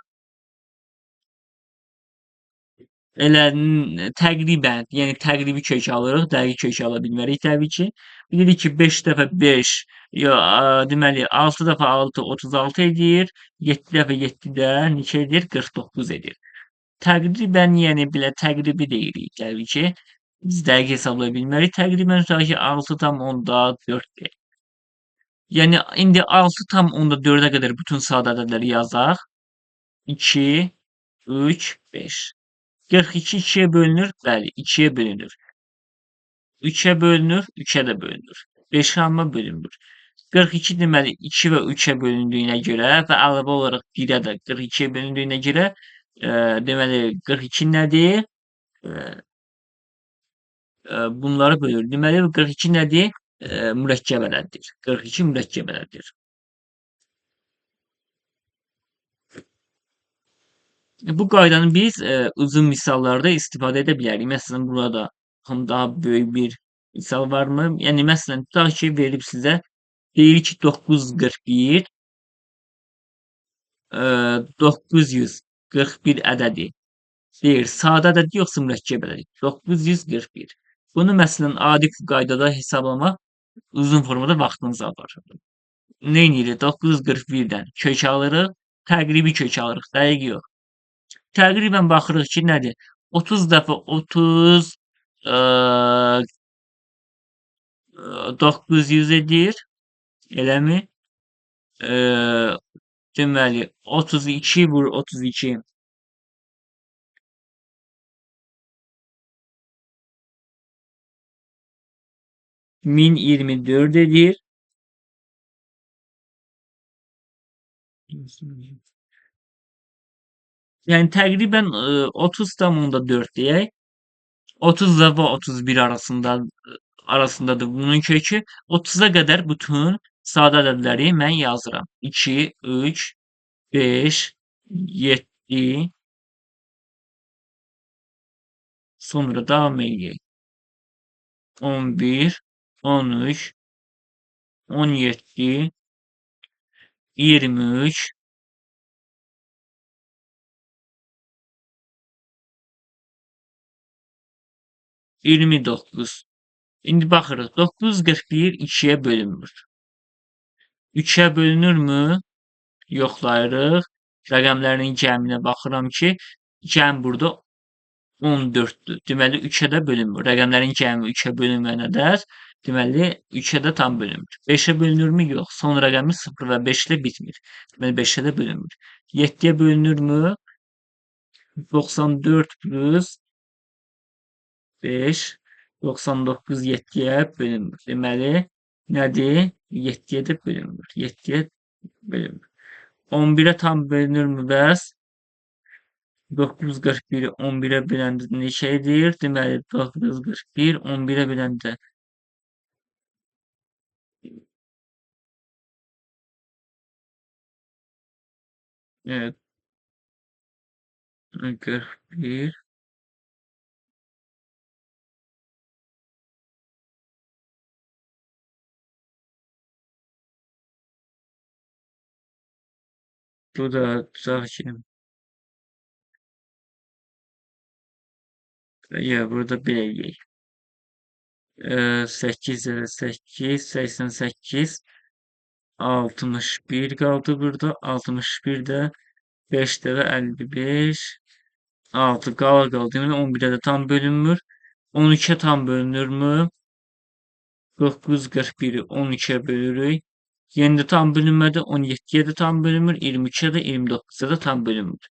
Elə təqribən, yəni təqribi kök alırıq, dəqiq kök ala bilmərik təbii ki. Bilirik ki, 5 dəfə 5, deməli 6 dəfə 6, 36 edir, 7 dəfə 7 də neçə edir? 49 edir. Təqribən, yəni belə təqribi deyirik təbii ki. Biz dəqiq hesablaya bilmərik. Təqribən tutaq ki, 6,4-dür. Yəni indi 6,4-ə qədər bütün sadə ədədləri yazaq. 2, 3, 5. 42 2-yə bölünür. Bəli, 2-yə bölünür. 3-ə bölünür, 3-ə də bölünür. 5-ə amma bölünmür. 42 deməli 2 və 3-ə bölündüyünə görə və əlavə olaraq 1-ə də 42-yə bölündüyünə görə, deməli 42 nədir? Bunları bölür. Deməli 42 nədir? Mürəkkəb ədəddir. 42 mürəkkəb ədəddir. Bu qaydanı biz uzun misallarda istifadə edə bilərik. Məsələn, burada daha böyük bir misal varmı? Yəni, məsələn, tutaq ki, verib sizə, deyir ki, 941, 941 ədədi. Deyir, sadə ədədi yoxsa mürəkkəb ədədi? 941. Bunu, məsələn, adi qaydada hesablamaq uzun formada vaxtınızı alır. Nə edirik? 941-dən kök alırıq, təqribi kök alırıq, dəqiq yox. Təqribən baxırıq ki, nədir? 30 dəfə 30, 900 edir. Eləmi? Deməli, 32 vur 32. 1024 edir. Yəni təqribən 30,4 deyək. 30 və 31 arasındadır bunun kökü. 30-a qədər bütün sadə ədədləri mən yazıram. 2, 3, 5, 7, sonra davam eləyək. 11, 13, 17, 23, 29. İndi baxırıq. 941 2-yə bölünmür. 3-ə bölünürmü? Yoxlayırıq. Rəqəmlərin cəminə baxıram ki, cəm burada 14-dür. Deməli, 3-ə də bölünmür. Rəqəmlərin cəmi 3-ə bölünməyənə dər, deməli, 3-ə də tam bölünmür. 5-ə bölünürmü? Yox. Son rəqəmi 0 və 5 ilə bitmir. Deməli, 5-ə də bölünmür. 7-yə bölünürmü? 94 plus 5, 99 7-yə bölünmür. Deməli, nədir? 7-yə də bölünmür. 7-yə bölünmür. 11-ə tam bölünürmü bəs? 941-i 11-ə böləndə neçə edir? Deməli, 941 11-ə böləndə evet, 41 bu da tutaq ki, ya burada belə eləyək. 8 ilə 8, 88, 61 qaldı burada. 61 də 5 dəfə 55, 6 qala qaldı. Deməli 11-ə də tam bölünmür. 13-ə tam bölünürmü? 941-i 13-ə bölürük. Yenə də tam bölünmədi. 17-yə də tam bölünmür. 23-ə də 29-a da tam bölünmür.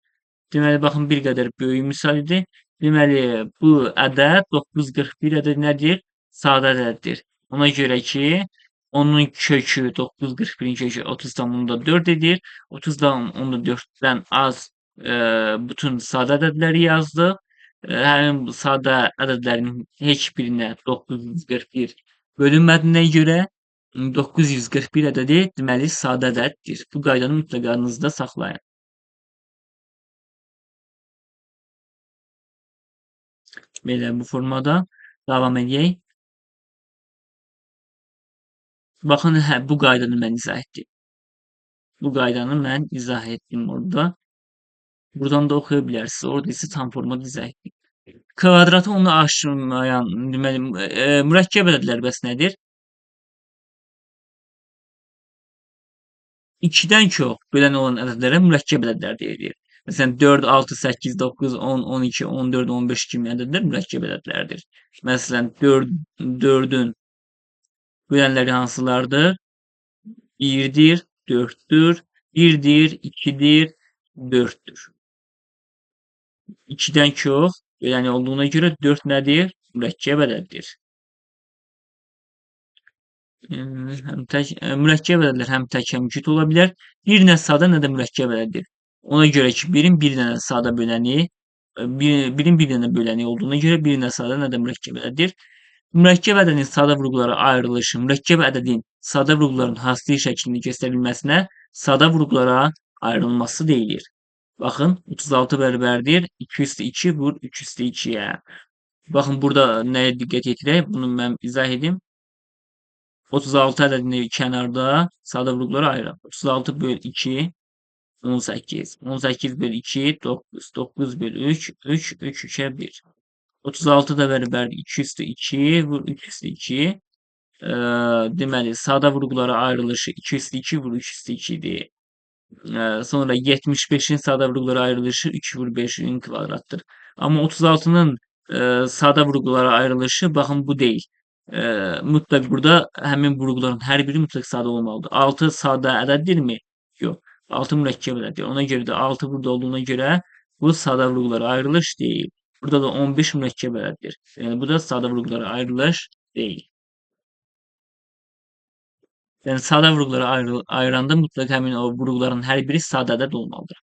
Deməli, baxın, bir qədər böyük misal idi. Deməli, bu ədəd 941 ədəd nədir? Sadə ədəddir. Ona görə ki, onun kökü 941-in kökü 30,4 edir. 30,4-dən az bütün sadə ədədləri yazdıq. Həmin bu sadə ədədlərin heç birinə 941 bölünmədiyinə görə 941 ədədi deməli sadə ədəddir. Bu qaydanı mütləq yadınızda saxlayın. Belə bu formada davam edək. Baxın, hə, bu qaydanı mən izah etdim. Bu qaydanı mən izah etdim orada. Buradan da oxuya bilərsiniz. Orada isə tam formada izah etdim. Kvadratı onu aşmayan, deməli, mürəkkəb ədədlər bəs nədir? 2-dən çox bölən olan ədədlərə mürəkkəb ədədlər deyilir. Məsələn, 4, 6, 8, 9, 10, 12, 14, 15 kimi ədədlər mürəkkəb ədədlərdir. Məsələn, 4-ün bölənləri hansılardır? 1-dir, 4-dür, 1-dir, 2-dir, 4-dür. 2-dən çox böləni olduğuna görə 4 nədir? Mürəkkəb ədəddir. Həm tək, mürəkkəb ədədlər həm tək, həm cüt ola bilər. Bir nə sadə, nə də mürəkkəb ədəddir. Ona görə ki, birin bir dənə sadə böləni, birin bir dənə böləni olduğuna görə bir nə sadə, nə də mürəkkəb ədəddir. Mürəkkəb ədədin sadə vurğulara ayrılışı, mürəkkəb ədədin sadə vurğuların hasili şəklini göstərilməsinə sadə vurğulara ayrılması deyilir. Baxın, 36 bərabərdir 2 üstü 2 vur 3 üstü 2-yə. Baxın, burada nəyə diqqət yetirək? Bunu mən izah edim. 36 ədədini kənarda sadə vurğulara ayıraq. 36 böl 2, 18. 18 böl 2, 9. 9 böl 3, 3, 3, 3-ə 1. 36 da bərabərdir 2 üstü 2 vur 3 üstü 2. Deməli, sadə vurğulara ayrılışı 2 üstü 2 vur 3 üstü 2 idi. Sonra 75-in sadə vurğulara ayrılışı 3 vur 5-in kvadratdır. Amma 36-nın sadə vurğulara ayrılışı, baxın, bu deyil. Mütləq burada həmin vurğuların hər biri mütləq sadə olmalıdır. 6 sadə ədəddirmi? Yox. 6 mürəkkəb ədəddir. Ona görə də 6 burada olduğuna görə bu sadə vurğulara ayrılış deyil. Burada da 15 mürəkkəb ədəddir. Yəni bu da sadə vurğulara ayrılış deyil. Yəni sadə vurğuları ayıranda mütləq həmin o vurğuların hər biri sadə ədəd olmalıdır.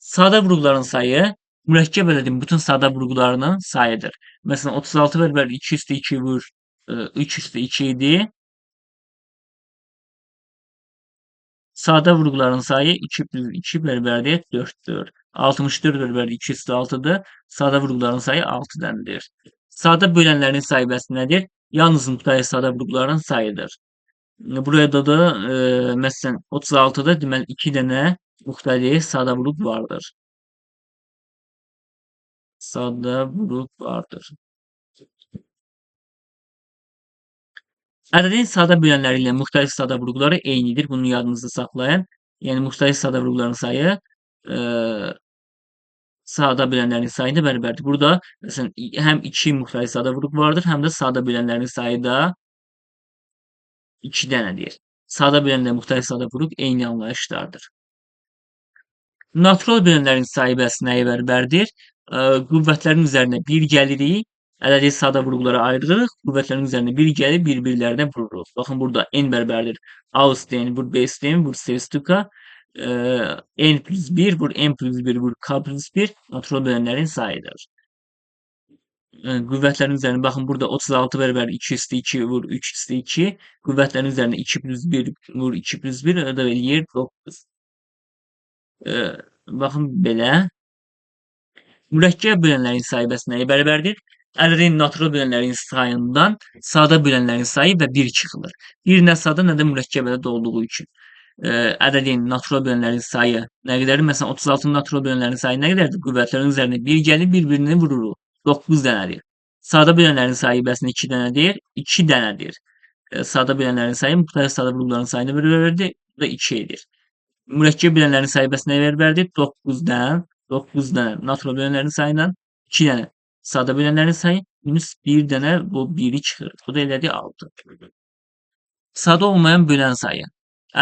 Sadə vurğuların sayı mürəkkəb ədədin bütün sadə vurğularının sayıdır. Məsələn, 36 bərabər 2 üstü 2 vur 3 üstü 2 idi. Sadə vurğuların sayı 2 plus 2 bərabərdir 4-dür. 64 bərabərdir 2 üstü 6-dır. Sadə vurğuların sayı 6 dəndir. Sadə bölənlərin sayı bəs nədir? Yalnız müxtəlif sadə vurğuların sayıdır. Buraya da məsələn 36-da deməli 2 dənə müxtəlif sadə vurğu vardır. Sadə vurğu vardır. Ədədin sadə bölənləri ilə müxtəlif sadə vurğuları eynidir. Bunu yadınızda saxlayın. Yəni müxtəlif sadə vurğuların sayı sadə bölənlərin sayı ilə bərabərdir. Burada məsələn həm 2 müxtəlif sadə vurğu vardır, həm də sadə bölənlərin sayı da 2 dənədir. Sadə bölənlə müxtəlif sadə vurğu eyni anlayışlardır. Natural bölənlərin sayı bəs nəyə bərabərdir? Qüvvətlərin üzərinə 1 gəlirik. Ədədi sadə vurğulara ayırırıq. Qüvvətlərin üzərinə 1 gəlib bir-birlərinə vururuq. Baxın, burada n bərabərdir. A üstü n vur B üstü n vur C üstü K. N plus 1 vur n plus 1 vur K plus 1 natural bölənlərin sayıdır. Qüvvətlərin üzərinə baxın, burada 36 bərabər 2 üstü 2 vur 3 üstü 2. Qüvvətlərin üzərinə 2 plus 1 vur 2 plus 1 o da eləyir 9. Baxın belə. Mürəkkəb bölənlərin sayı bəs nəyə bərabərdir? Ədədin natural bölənlərin sayından sadə bölənlərin sayı və 1 çıxılır. 1 nə sadə, nə də mürəkkəb ədəd olduğu üçün. Ədədin natural bölənlərin sayı nə qədərdir? Məsələn, 36-nın natural bölənlərin sayı nə qədərdir? Qüvvətlərin üzərinə 1 gəlib bir-birini vururuq. 9 dənədir. Sadə bölənlərin sayı bəs 2 dənədir? 2 dənədir. Sadə bölənlərin sayı müxtəlif sadə vurğuların sayına bərabərdir. Bu da 2 edir. Mürəkkəb bölənlərin sayı bəs nəyə bərabərdir? 9-dan 9 dənə natural bölənlərin sayından 2 dənə sadə bölənlərin sayı minus 1 dənə bu 1-i çıxır. Bu da elədi 6. Sadə olmayan bölən sayı.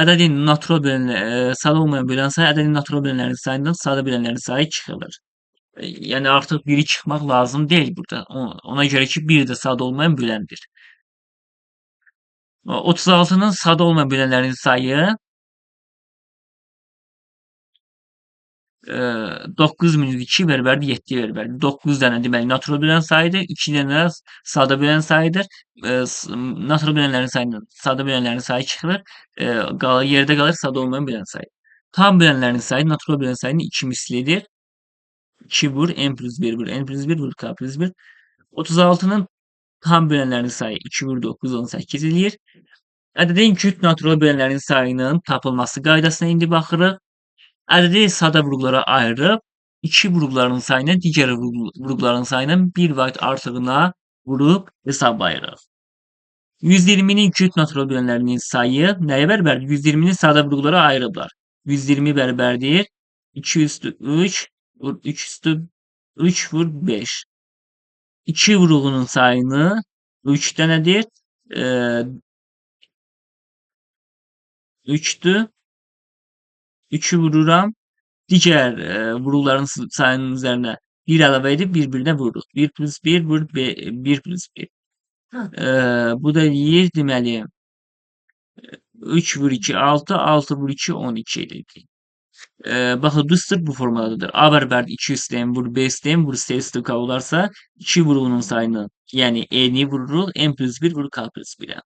Ədədin natural bölənlər, sadə olmayan bölən sayı ədədin natural bölənlərin sayından sadə bölənlərin sayı çıxılır. Yəni artıq 1-i çıxmaq lazım deyil burada. Ona görə ki 1 də sadə olmayan böləndir. 36-nın sadə olmayan bölənlərin sayı 9 minus 2 bərabərdir 7 bərabərdir. 9 dənə deməli natural bölən sayıdır. 2 dənə sadə bölən sayıdır. Natural bölənlərin sayından sadə bölənlərin sayı çıxılır. Yerdə qalır sadə olmayan bölən sayı. Tam bölənlərin sayı natural bölən sayının 2 mislidir. 2 vur n plus 1 vur n plus 1 vur k plus 1. 36-nın tam bölənlərinin sayı 2 vur 9 18 eləyir. Ədədin cüt natural bölənlərin sayının tapılması qaydasına indi baxırıq. Ədədi sadə vurğulara ayırıb, 2 vurğuların sayını digər vurğuların sayının 1 vahid artığına vurub hesablayırıq. 120-nin cüt natural bölənlərinin sayı nəyə bərabərdir? 120-ni sadə vurğulara ayırıblar. 120 bərabərdir 2 üstü 3 vur 3 üstü 3 vur 5. 2 vurğunun sayını 3 dənədir. 3-dür. 3-ü vururam. Digər vurğuların sayının üzərinə 1 əlavə edib bir-birinə vururuq. 1 plus 1 vur 1 plus 1. Bu da eləyir, deməli 3 vur 2 6, 6 vur 2 12 eləyir. Baxın, düstur bu formadadır. A bərabərdir 2 üstü n vur B üstü n vur C üstü K olarsa 2 vurğunun sayını, yəni n-i vururuq, n plus 1 vur K plus 1-ə.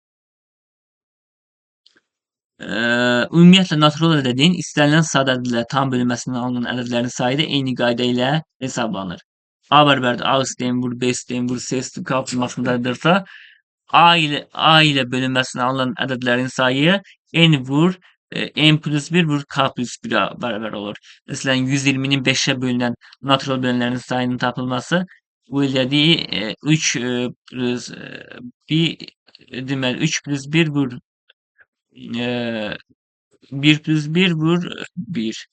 Ümumiyyətlə, natural ədədin istənilən sadə ədədlə tam bölünməsindən alınan ədədlərin sayı da eyni qayda ilə hesablanır. A bərabərdir A üstü n vur B üstü n vur C üstü K formasındadırsa, A ilə bölünməsindən alınan ədədlərin sayı n vur n plus 1 vur K plus 1-ə bərabər olur. Məsələn, 120-nin 5-ə bölünən natural bölənlərin sayının tapılması bu elədiyi 3 plus 1, deməli 3 plus 1 vur 1 plus 1 vur 1.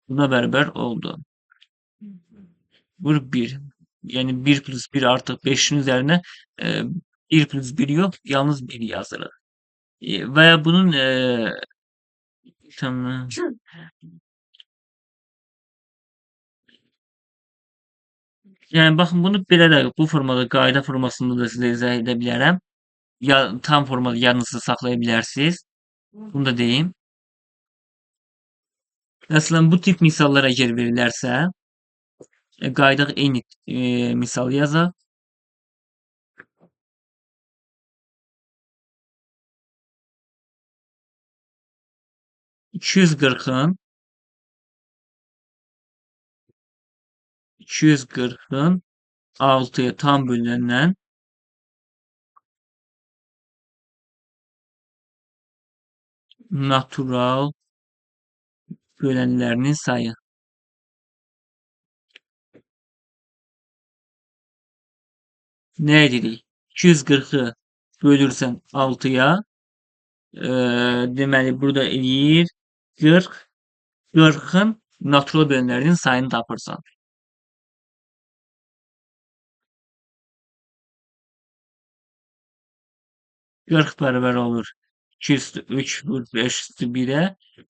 Buna bərabər oldu. Vur 1. Yəni 1 plus 1 artıq 5-in üzərinə 1 plus 1 yox, yalnız 1 yazırıq. Və ya bunun tamam. Yəni baxın, bunu belə də bu formada, qayda formasında da sizə izah edə bilərəm. Ya tam formada yadınızda saxlaya bilərsiniz. Bunu da deyim. Məsələn, bu tip misallar əgər verilərsə, qayıdaq eyni misalı yazaq. 240-ın 6-ya tam bölünəndən natural bölənlərinin sayı. Nə edirik? 240-ı bölürsən 6-ya, deməli, burada eləyir 40. 40-ın natural bölənlərinin sayını tapırsan. 40 bərabər olur 2 üstü 3 vur 5 üstü 1-ə.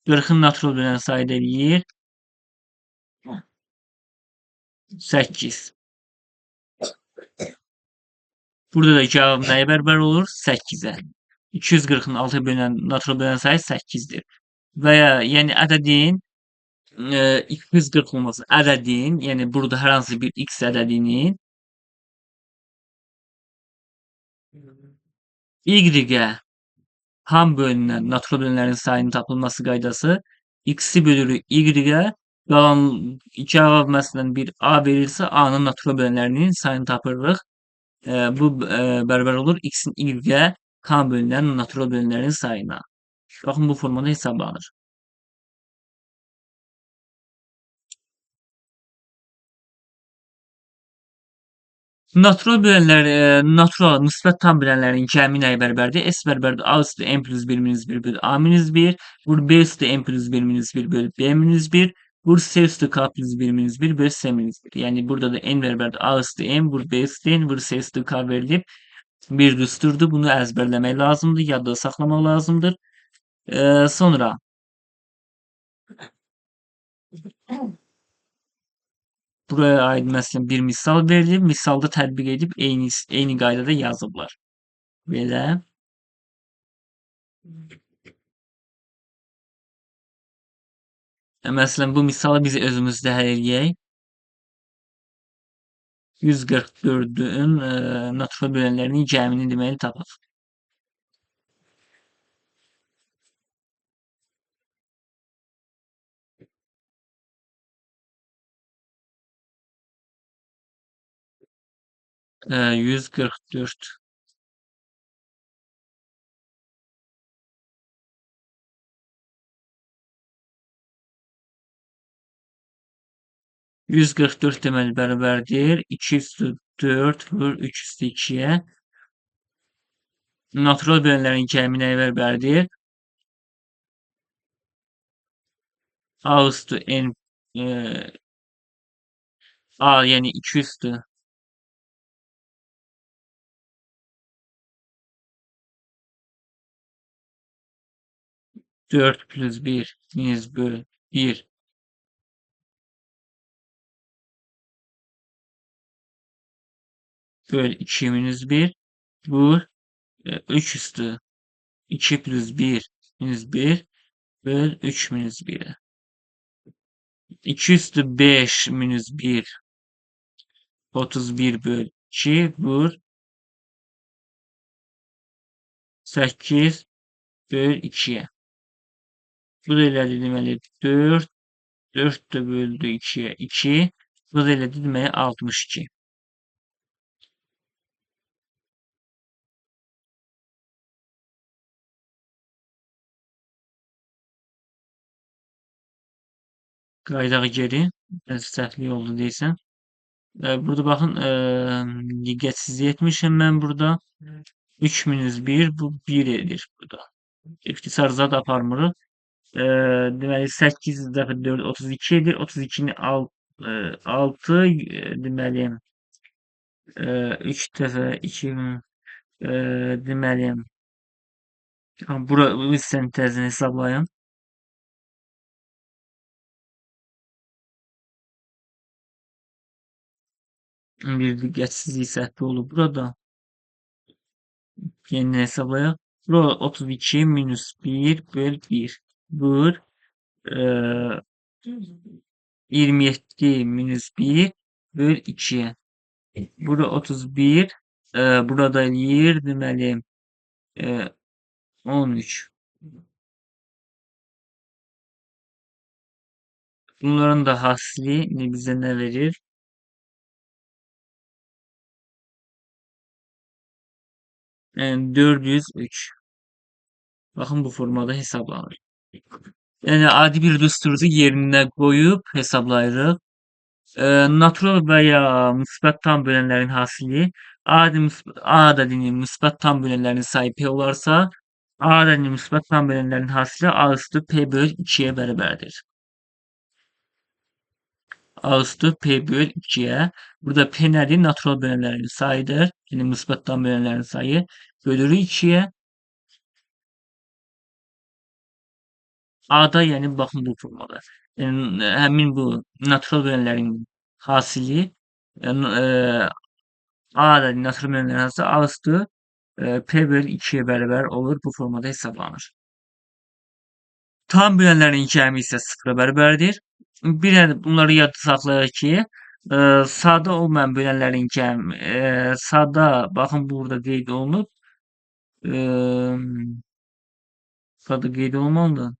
40-ın natural bölən sayı da eləyir 8. Burada da cavab nəyə bərabər olur? 8-ə. 240-ın 6-ya bölünən natural bölən sayı 8-dir. Və ya, yəni ədədin 240 olması ədədin, yəni burada hər hansı bir x ədədinin y-ə tam bölünən natural bölənlərin sayının tapılması qaydası x-i bölürük y-ə, qalan cavab məsələn bir a verirsə, a-nın natural bölənlərinin sayını tapırıq. Bu bərabər olur x-in y-ə tam bölünən natural bölənlərin sayına. Baxın, bu formada hesablanır. Natural bölənlər, natural müsbət tam bölənlərin cəmi nəyə bərabərdir? S bərabərdir A üstü M plus 1 minus 1 bölü A minus 1. Vur B üstü M plus 1 minus 1 bölü B minus 1. Vur C üstü K plus 1 minus 1 bölü C minus 1. Yəni burada da N bərabərdir A üstü M vur B üstü N vur C üstü K verilib. Bir düsturdur. Bunu əzbərləmək lazımdır, yadda saxlamaq lazımdır. Sonra buraya aid məsələn bir misal verilib. Misalda tətbiq edib eyni qaydada yazıblar. Belə. Məsələn, bu misalı biz özümüzdə həll eləyək. 144-ün natural bölənlərinin cəmini deməli tapaq. 144. 144 deməli bərabərdir 2 üstü 4 vur 3 üstü 2-yə. Natural bölənlərin cəmi nəyə bərabərdir? A üstü N, A, yəni 2 üstü 4 plus 1 minus bölü 1 bölü 2 minus 1 vur 3 üstü 2 plus 1 minus 1 böl 3 minus 1'e. 2 üstü 5 minus 1 31 böl 2 vur 8 böl 2'ye. Bu da elədi deməli 4, 4 də böldü 2'ye 2. Bu da elədi deməli 62. Qayıdaq geri. Səhvlik oldu deyəsən. Burada baxın, diqqətsizlik etmişəm mən burada. 3 minus 1, bu 1 edir burada. İxtisar zad aparmırıq. Deməli 8 dəfə 4, 32 edir. 32-ni 6, deməli, 3 dəfə 2, deməli, bura bu hissəni təzədən hesablayın. Bir diqqətsizlik səhvi olub burada. Yenidən hesablayaq. Burada 32 minus 1 böl 1. Vur 27 minus 1 böl 2'ye. Burada 31, burada eləyir, deməli, 13. Bunların da hasili bizə nə verir? Yəni 403. Baxın, bu formada hesablanır. Yəni, adi bir düsturdu yerinə qoyub hesablayırıq. Natural və ya müsbət tam bölənlərin hasili A ədədinin müsbət tam bölənlərinin sayı P olarsa, A ədədinin müsbət tam bölənlərinin hasili A üstü P böl 2-yə bərabərdir. A üstü P böl 2-yə. Burada P nədir? Natural bölənlərin sayıdır. Yəni, müsbət tam bölənlərin sayı. Bölürük 2-yə. A-da, yəni, baxın bu formada. Yəni, həmin bu natural bölənlərin hasili, yəni, A ədədinin natural bölənlərin hasili A üstü P böl 2-yə bərabər olur. Bu formada hesablanır. Tam bölənlərin cəmi isə 0-a bərabərdir. Bir dənə bunları yadda saxlayaq ki, sadə olmayan bölənlərin cəmi, sadə, baxın burada qeyd olunub, sadə qeyd olmalıdır.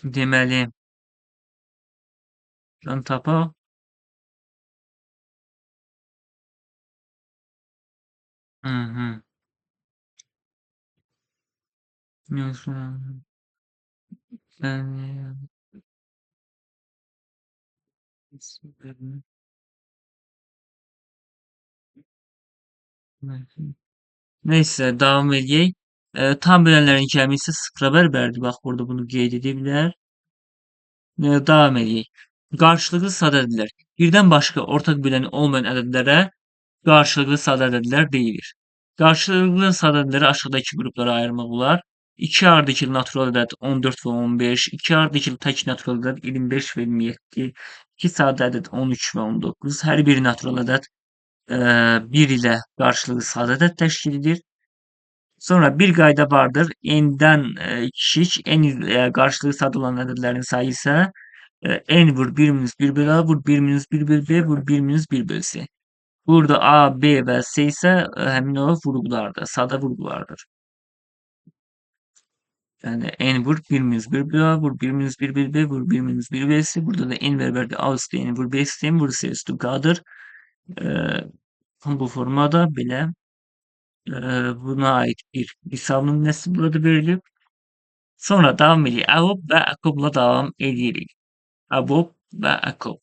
Deməli, ben tapaq. Neyse, davam edək. Tam bölənlərin cəmi isə 0-a bərabərdir. Bax, burada bunu qeyd ediblər. Davam edək. Qarşılıqlı sadə ədədlər. Birdən başqa ortaq böləni olmayan ədədlərə qarşılıqlı sadə ədədlər deyilir. Qarşılıqlı sadə ədədləri aşağıdakı qruplara ayırmaq olar. 2 ardıcıl natural ədəd 14 və 15, 2 ardıcıl tək natural ədəd 25 və 27, 2 sadə ədəd 13 və 19. Hər bir natural ədəd 1 ilə qarşılıqlı sadə ədəd təşkil edir. Sonra bir qayda vardır. N-dən kiçik, N ilə qarşılıqlı sadə olan ədədlərin sayı isə N vur 1 minus 1 böl A vur 1 minus 1 böl B vur 1 minus 1 böl C. Burada A, B və C isə həmin o vurğulardır, sadə vurğulardır. Yəni N vur 1 minus 1 böl A vur 1 minus 1 böl B vur 1 minus 1 böl C. Burada da N bərabərdir A üstü N vur B üstü N vur C üstü K-dır. Bu formada belə buna ait bir hesab nümunəsi burada verilib. Sonra davam edirik. Əvob və Əkobla davam edirik. Əvob və Əkob.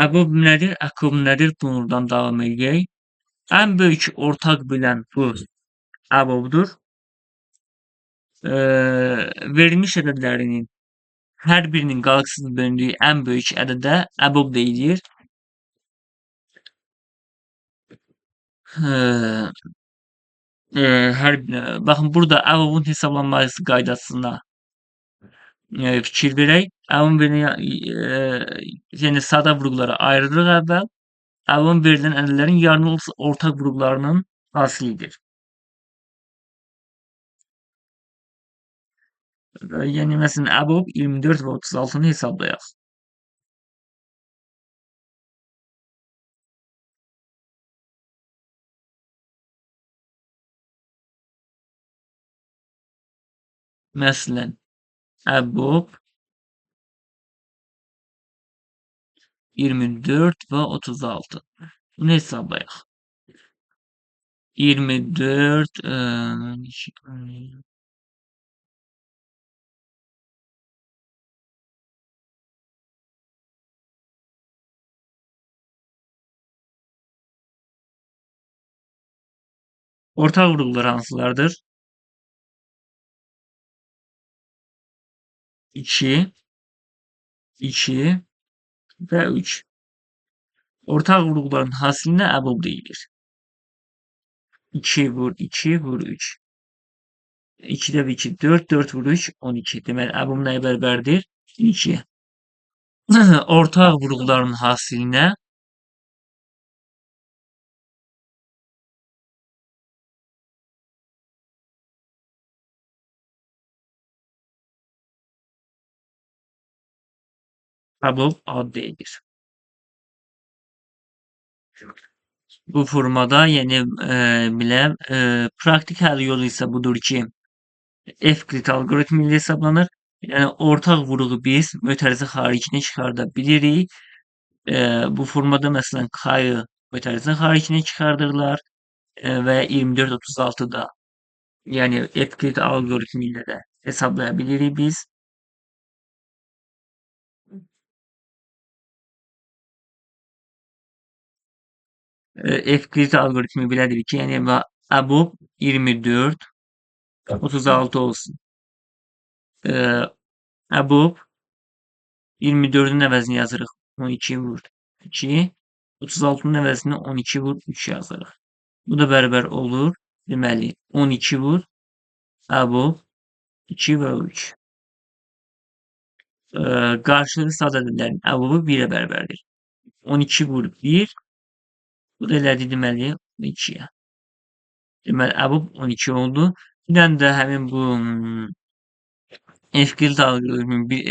Əvob nədir? Əkob nədir? Bundan davam edək. Ən böyük ortaq bölən bu əvobdur. Verilmiş ədədlərinin hər birinin qalıqsız bölündüyü ən böyük ədədə əbob deyilir. Baxın, burada əvobun hesablanması qaydasına fikir verək. Əvobun verilən, yəni sadə vurğulara ayırırıq əvvəl. Əvobun verilən ədədlərin yarım ortaq vurğularının hasilidir. Yəni, məsələn, əbob 24 və 36-nı hesablayaq. Məsələn, əbob 24 və 36. Bunu hesablayaq. 24, ortaq vurğular hansılardır? 2, 2 və 3. Ortaq vurğuların hasilinə əbob deyilir. 2 vur 2 vur 3. 2-də 2, 4, 4 vur 3, 12. Deməli, əbob nəyə bərabərdir? 2. Ortaq vurğuların hasilinə Abov ad deyilir. Bu formada, yəni belə praktik həll yolu isə budur ki, Evklid alqoritmi ilə hesablanır. Yəni ortaq vuruğu biz mötərizə xaricinə çıxarda bilirik. Bu formada məsələn K-yı mötərizə xaricinə çıxardırlar və 24-36-da, yəni Evklid alqoritmi ilə də hesablaya bilirik biz. Evklid alqoritmi belədir ki, yəni ABOB 24 36 olsun. ABOB 24-ün əvəzini yazırıq 12 vur 2, 36-nın əvəzini 12 vur 3 yazırıq. Bu da bərabər olur. Deməli 12 vur ABOB 2 və 3. Qarşılıqlı sadə ədədlərin ABOB-u 1-ə bərabərdir. 12 vur 1. Bu da elədi deməli 2-yə. Deməli ABOB 12 oldu. Bir dənə də həmin bu Evklid alqoritminin bir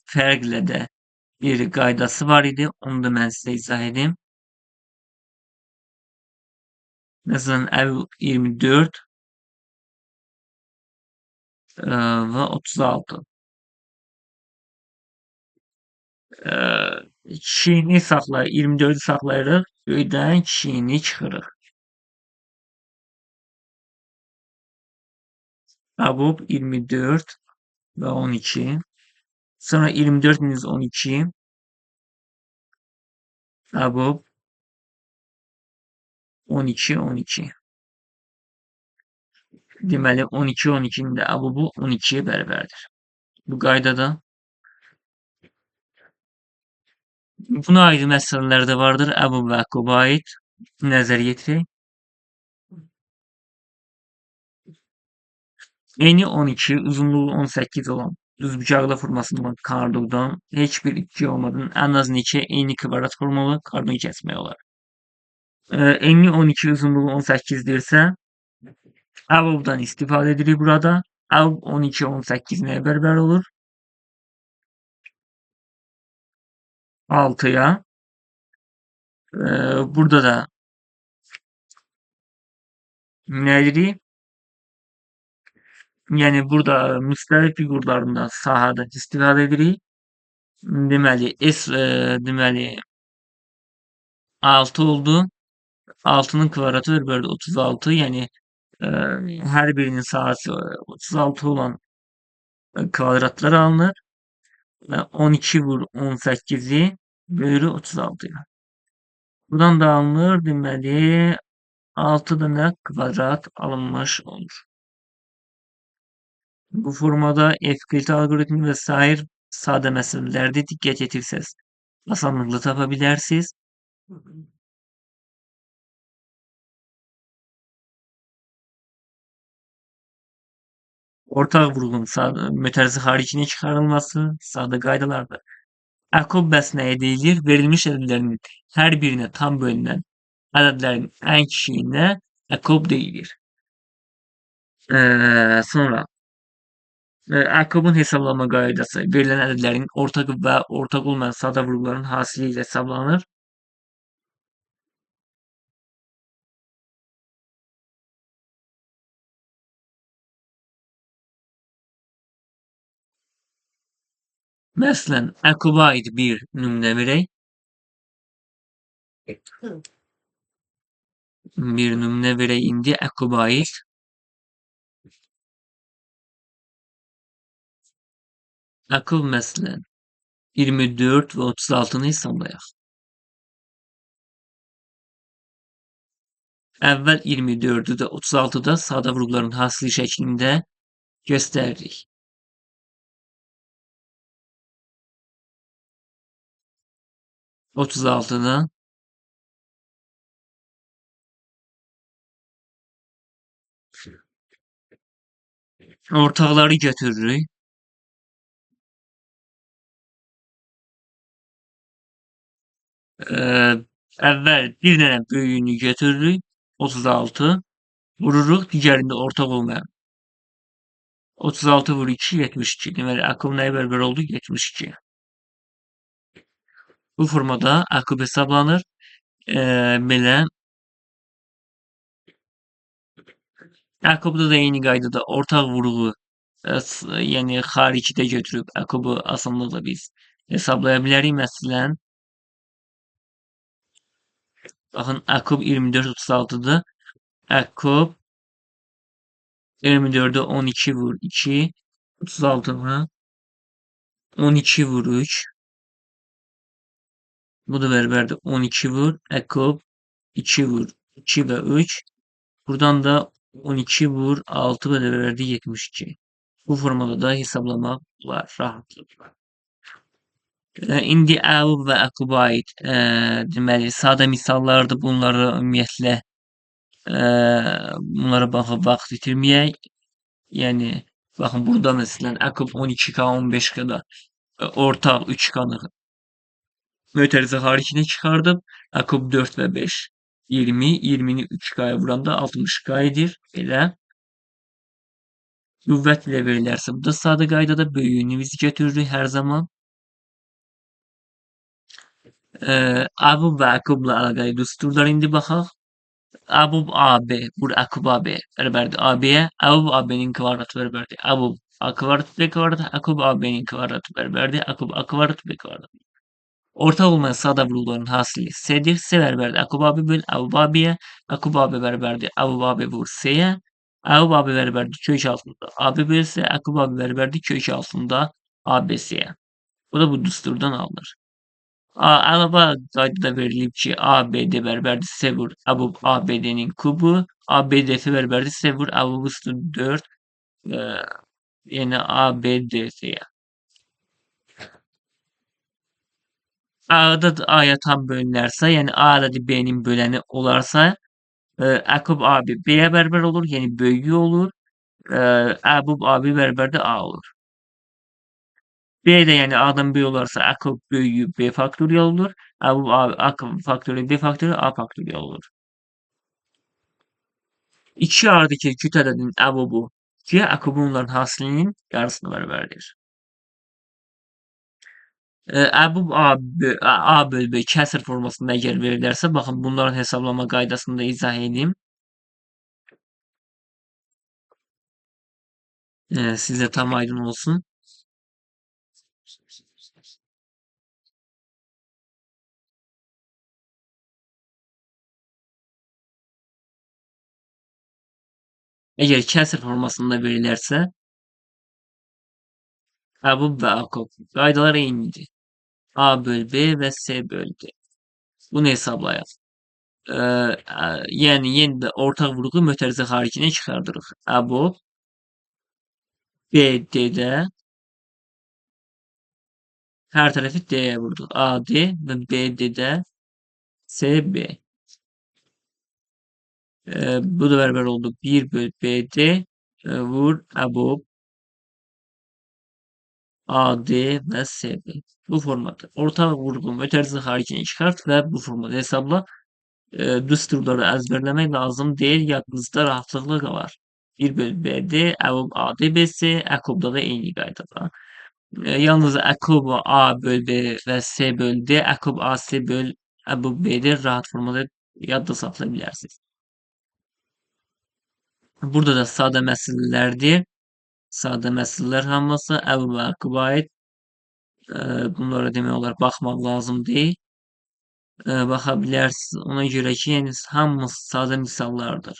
fərqlə də bir qaydası var idi. Onu da mən sizə izah edim. Məsələn, ABOB 24 və 36. Kiçiyini saxlayırıq, 24-ü saxlayırıq, böyükdən kiçiyini çıxırıq. ABOB 24 və 12. Sonra 24 minus 12. ABOB 12, 12. Deməli, 12, 12-nin də ABOB-u 12-yə bərabərdir. Bu qaydada. Buna aid məsələlər də vardır. ABOB və AKOB-a aid. Nəzər yetirək. Eni 12, uzunluğu 18 olan düzbucaqlı formasında olan kardondan heç bir itki olmadan ən az neçə eyni kvadrat formalı kardon kəsmək olar. Eni 12, uzunluğu 18-dirsə, ABOB-dan istifadə edirik burada. ABOB 12, 18 nəyə bərabər olur? 6-ya. Burada da nə edirik? Yəni burada müxtəlif fiqurlarında sahədə istifadə edirik. Deməli S deməli 6 oldu. 6-nın kvadratı bərabərdir 36. Yəni hər birinin sahəsi 36 olan kvadratlar alınır. Və 12 vur 18-i bölürük 36-ya. Buradan da alınır. Deməli 6 dənə kvadrat alınmış olur. Bu formada Evklid alqoritmi və sair sadə məsələlərdə diqqət yetirsəz asanlıqla tapa bilərsiniz. Ortaq vurğun mötərizə xaricinə çıxarılması sadə qaydalardır. AKOB bəs nəyə deyilir? Verilmiş ədədlərin hər birinə tam bölünən ədədlərin ən kiçiyinə AKOB deyilir. Sonra AKOB-un hesablama qaydası verilən ədədlərin ortaq və ortaq olmayan sadə vurğuların hasili ilə hesablanır. Məsələn, AKOB-a aid bir nümunə verək. Bir nümunə verək indi AKOB-a aid. AKOB məsələn 24 və 36-nı hesablayaq. Əvvəl 24-ü də 36-da sadə vurğuların hasili şəklində göstəririk. 36-da ortaqları götürürük. Əvvəl bir dənə böyüyünü götürürük. 36. Vururuq digərində ortaq olmayan. 36 vur 2, 72. Deməli, AKUB nəyə bərabər oldu? 72. Bu formada AKUB hesablanır. Belə. AKUB-da da eyni qaydada ortaq vuruğu, yəni xaricidə götürüb AKUB-u asanlıqla biz hesablaya bilərik. Məsələn, baxın, AKUB 24, 36-dır. AKUB 24-ə 12 vur 2, 36-nı 12 vur 3. Bu da bərabərdir 12 vur AKUB 2 vur 2 və 3. Buradan da 12 vur 6 bərabərdir 72. Bu formada da hesablamaq olar rahatlıqla. İndi ƏUB və AKUB-a aid deməli, sadə misallardır. Bunları ümumiyyətlə bunlara baxıb vaxt itirməyək. Yəni, baxın, burada məsələn AKUB 12K, 15K-da ortaq 3K-nı mötərizə xaricinə çıxardıb. AKUB 4 və 5 20, 20-ni 3K-ya vuranda 60K edir. Belə. Qüvvət ilə verilərsə, bu da sadə qaydada böyüyünü biz götürürük hər zaman. ABUB və AKUB-la əlaqəli düsturlar indi baxaq. ABUB AB, vur AKUB AB bərabərdir AB-yə. ABUB AB-nin kvadratı bərabərdir ABUB A kvadrat B kvadrat, AKUB AB-nin kvadratı bərabərdir AKUB A kvadrat B kvadrat. Ortaq olmayan sadə vuruqların hasili S-dir. S bərabərdir AKUB AB böl ABUB AB-yə. AKUB AB bərabərdir ABUB AB vur S-yə. ABUB AB bərabərdir kök altında AB böl S. AKUB AB bərabərdir kök altında ABC-yə. Bu da bu düsturdan alınır. Əlavə qaydada verilib ki, ABD bərabərdir S vur ABUB ABD-nin kubu, ABDF bərabərdir S vur ABUB üstü 4, yəni ABDF-yə. A-da A-ya tam bölünərsə, yəni A ədədi B-nin böləni olarsa, AKUB AB B-yə bərabər olur, yəni böyüyü olur, ABUB AB bərabərdir A olur. B də yəni A-dan böyük olarsa AKUB böyüyü B faktorial olur. ABUB A, A faktorial B faktorial A faktorial olur. 2 ardakı cüt ədədin ABUB-u 2, AKUB-u onların hasilinin yarısına bərabərdir. ABUB A böl B kəsr formasında əgər verilərsə, baxın bunların hesablama qaydasını da izah edeyim. Sizə tam aydın olsun. Əgər kəsr formasında verilərsə, ABUB və AKUB qaydalar eynidir. A böl B və S böl D. Bunu hesablayaq. Yəni, yenə də ortaq vurğu mötərizə xaricinə çıxardırıq. ABUB B, D-də hər tərəfi D-yə vurduq. A, D və B, D-də S, B. Bu da bərabər oldu. 1 böl B, D, vur ABUB A, D və S, B. Bu formada. Ortaq vurğu mötərizə xaricinə çıxart və bu formada hesabla. Düsturları əzbərləmək lazım deyil. Yadınızda rahatlıqla qalar. 1 böl B, D, ABUB A, D, B, S, AKUB-da da eyni qaydada. Yalnız AKUB A böl B və S böl D, AKUB A, S böl ABUB B, D rahat formada yadda saxlaya bilərsiniz. Burada da sadə məsələlərdir. Sadə məsələlər hamısı ABUB və AKUB-a aid. Bunlara demək olar baxmaq lazım deyil. Baxa bilərsiniz. Ona görə ki, yəni hamısı sadə misallardır.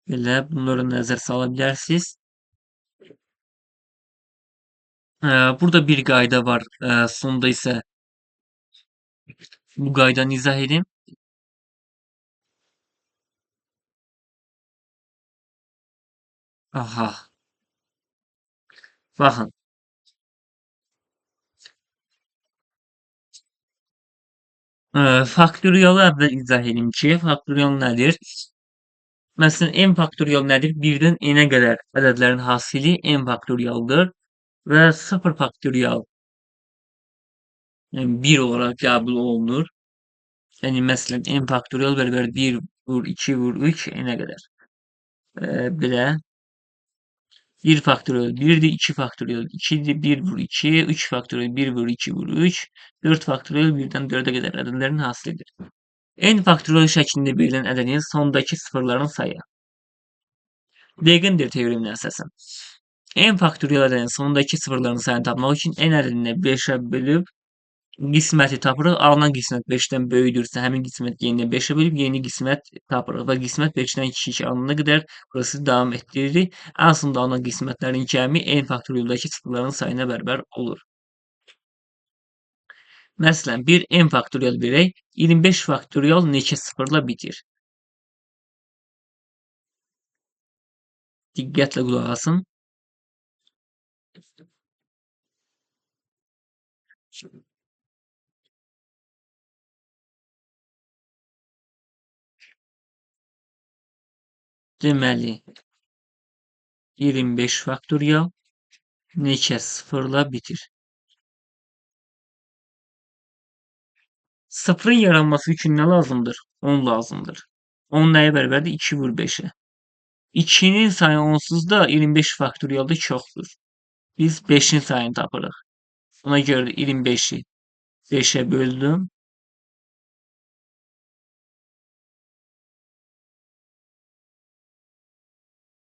Belə bunlara nəzər sala bilərsiniz. Burada bir qayda var. Sonda isə bu qaydanı izah edim. Aha. Baxın. Faktorialı əvvəl izah edim ki, faktorial nədir? Məsələn, n faktorial nədir? 1-dən n-ə qədər ədədlərin hasili n faktorialdır və 0 faktorial yəni 1 olaraq qəbul olunur. Yəni, məsələn, n faktorial bərabər 1 vur 2 vur 3 n-ə qədər. Belə 1 faktorial 1-dir, 2 faktorial 2-dir, 1 vur 2, 3 faktorial 1 vur 2 vur 3, 4 faktorial 1-dən 4-ə qədər ədədlərin hasilidir. N faktorial şəklində verilən ədədin sondakı sıfırların sayı. Legender teoreminə əsasən n faktorial ədədin sondakı sıfırların sayını tapmaq üçün n ədədini 5-ə bölüb qisməti tapırıq. Alınan qismət 5-dən böyükdürsə, həmin qismət yenidən 5-ə bölüb yeni qismət tapırıq və qismət 5-dən kiçik alınana qədər burası davam etdiririk. Ən sonda alınan qismətlərin cəmi n faktorialdakı sıfırların sayına bərabər olur. Məsələn, bir n faktorial verək, 25 faktorial neçə sıfırla bitir? Diqqətlə qulaq asın. Deməli, 25 faktorial neçə sıfırla bitir? Sıfırın yaranması üçün nə lazımdır? 10 lazımdır. 10 nəyə bərabərdir? 2 vur 5-ə. 2-nin sayı onsuz da 25 faktorialda çoxdur. Biz 5-in sayını tapırıq. Buna görə də 25-i 5-ə böldüm.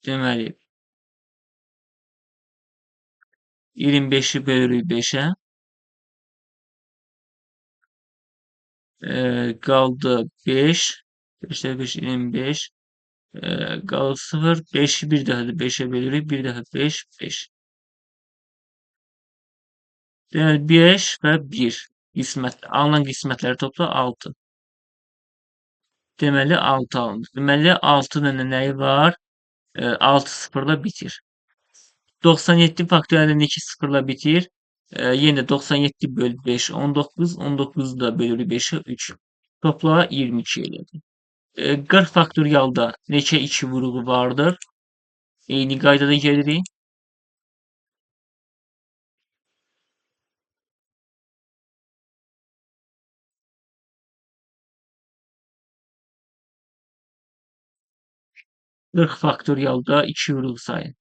Deməli, 25-i bölürük 5-ə. Qaldı 5. 5-ə 5, 25. Qaldı 0. 5-i bir dəfə də 5-ə bölürük. Bir dəfə 5, 5. Deməli, 5 və 1 qismət. Alınan qismətləri topla 6. Deməli, 6 alındı. Deməli, 6 dənə nəyi var? 6 sıfırla bitir. 97 faktorialda neçə sıfırla bitir? Yenə 97 böl 5, 19. 19-u da bölürük 5-ə 3. Topla 22 elədi. 40 faktorialda neçə 2 vuruğu vardır? Eyni qaydada gelirik. 40 faktorialda 2 vuruq sayı.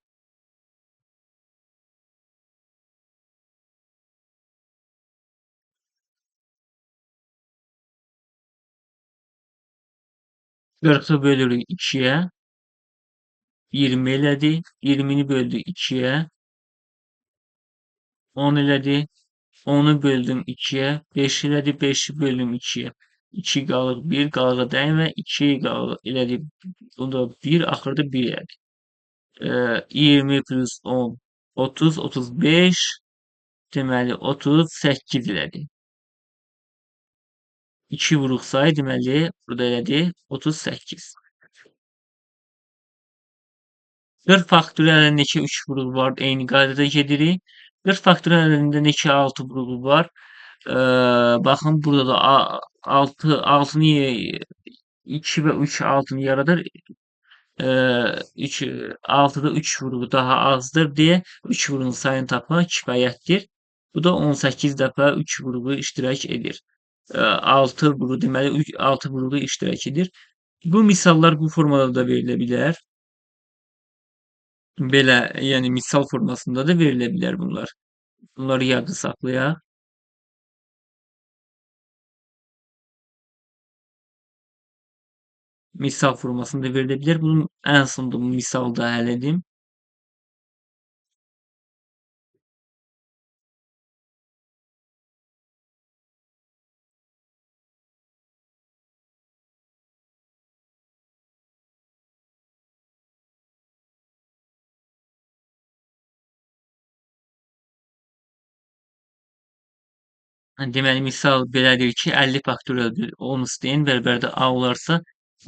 40-ı bölürük 2-yə. 20 elədi. 20-ni böldük 2-yə. 10 elədi. 10-u böldüm 2-yə. 5 elədi. 5-i böldüm 2-yə. 2 qalır 1, qalığa dəymə. 2 qalır elədi. Bu da 1, axırda 1 elədi. 20 plus 10, 30, 35, deməli 38 elədi. 2 vuruq sayı, deməli, burada elədi 38. 40 faktorialdə neçə 3 vuruq var? Eyni qaydada gedirik. 40 faktorialində neçə 6 vuruğu var? Baxın, burada da 6, 6-nı 2 və 3 6-nı yaradır. 3, 6-da 3 vuruğu daha azdır deyə 3 vuruğun sayını tapmaq kifayətdir. Bu da 18 dəfə 3 vuruğu iştirak edir. 6 vuruğu, deməli, 6 vuruğu iştirak edir. Bu misallar bu formada da verilə bilər. Belə, yəni misal formasında da verilə bilər bunlar. Bunları yadda saxlayaq. Misal formasında verilə bilər. Bunun ən sonda bu misalı da həll edim. Deməli, misal belədir ki, 50 faktorial 10 üstü n bərabərdir A olarsa,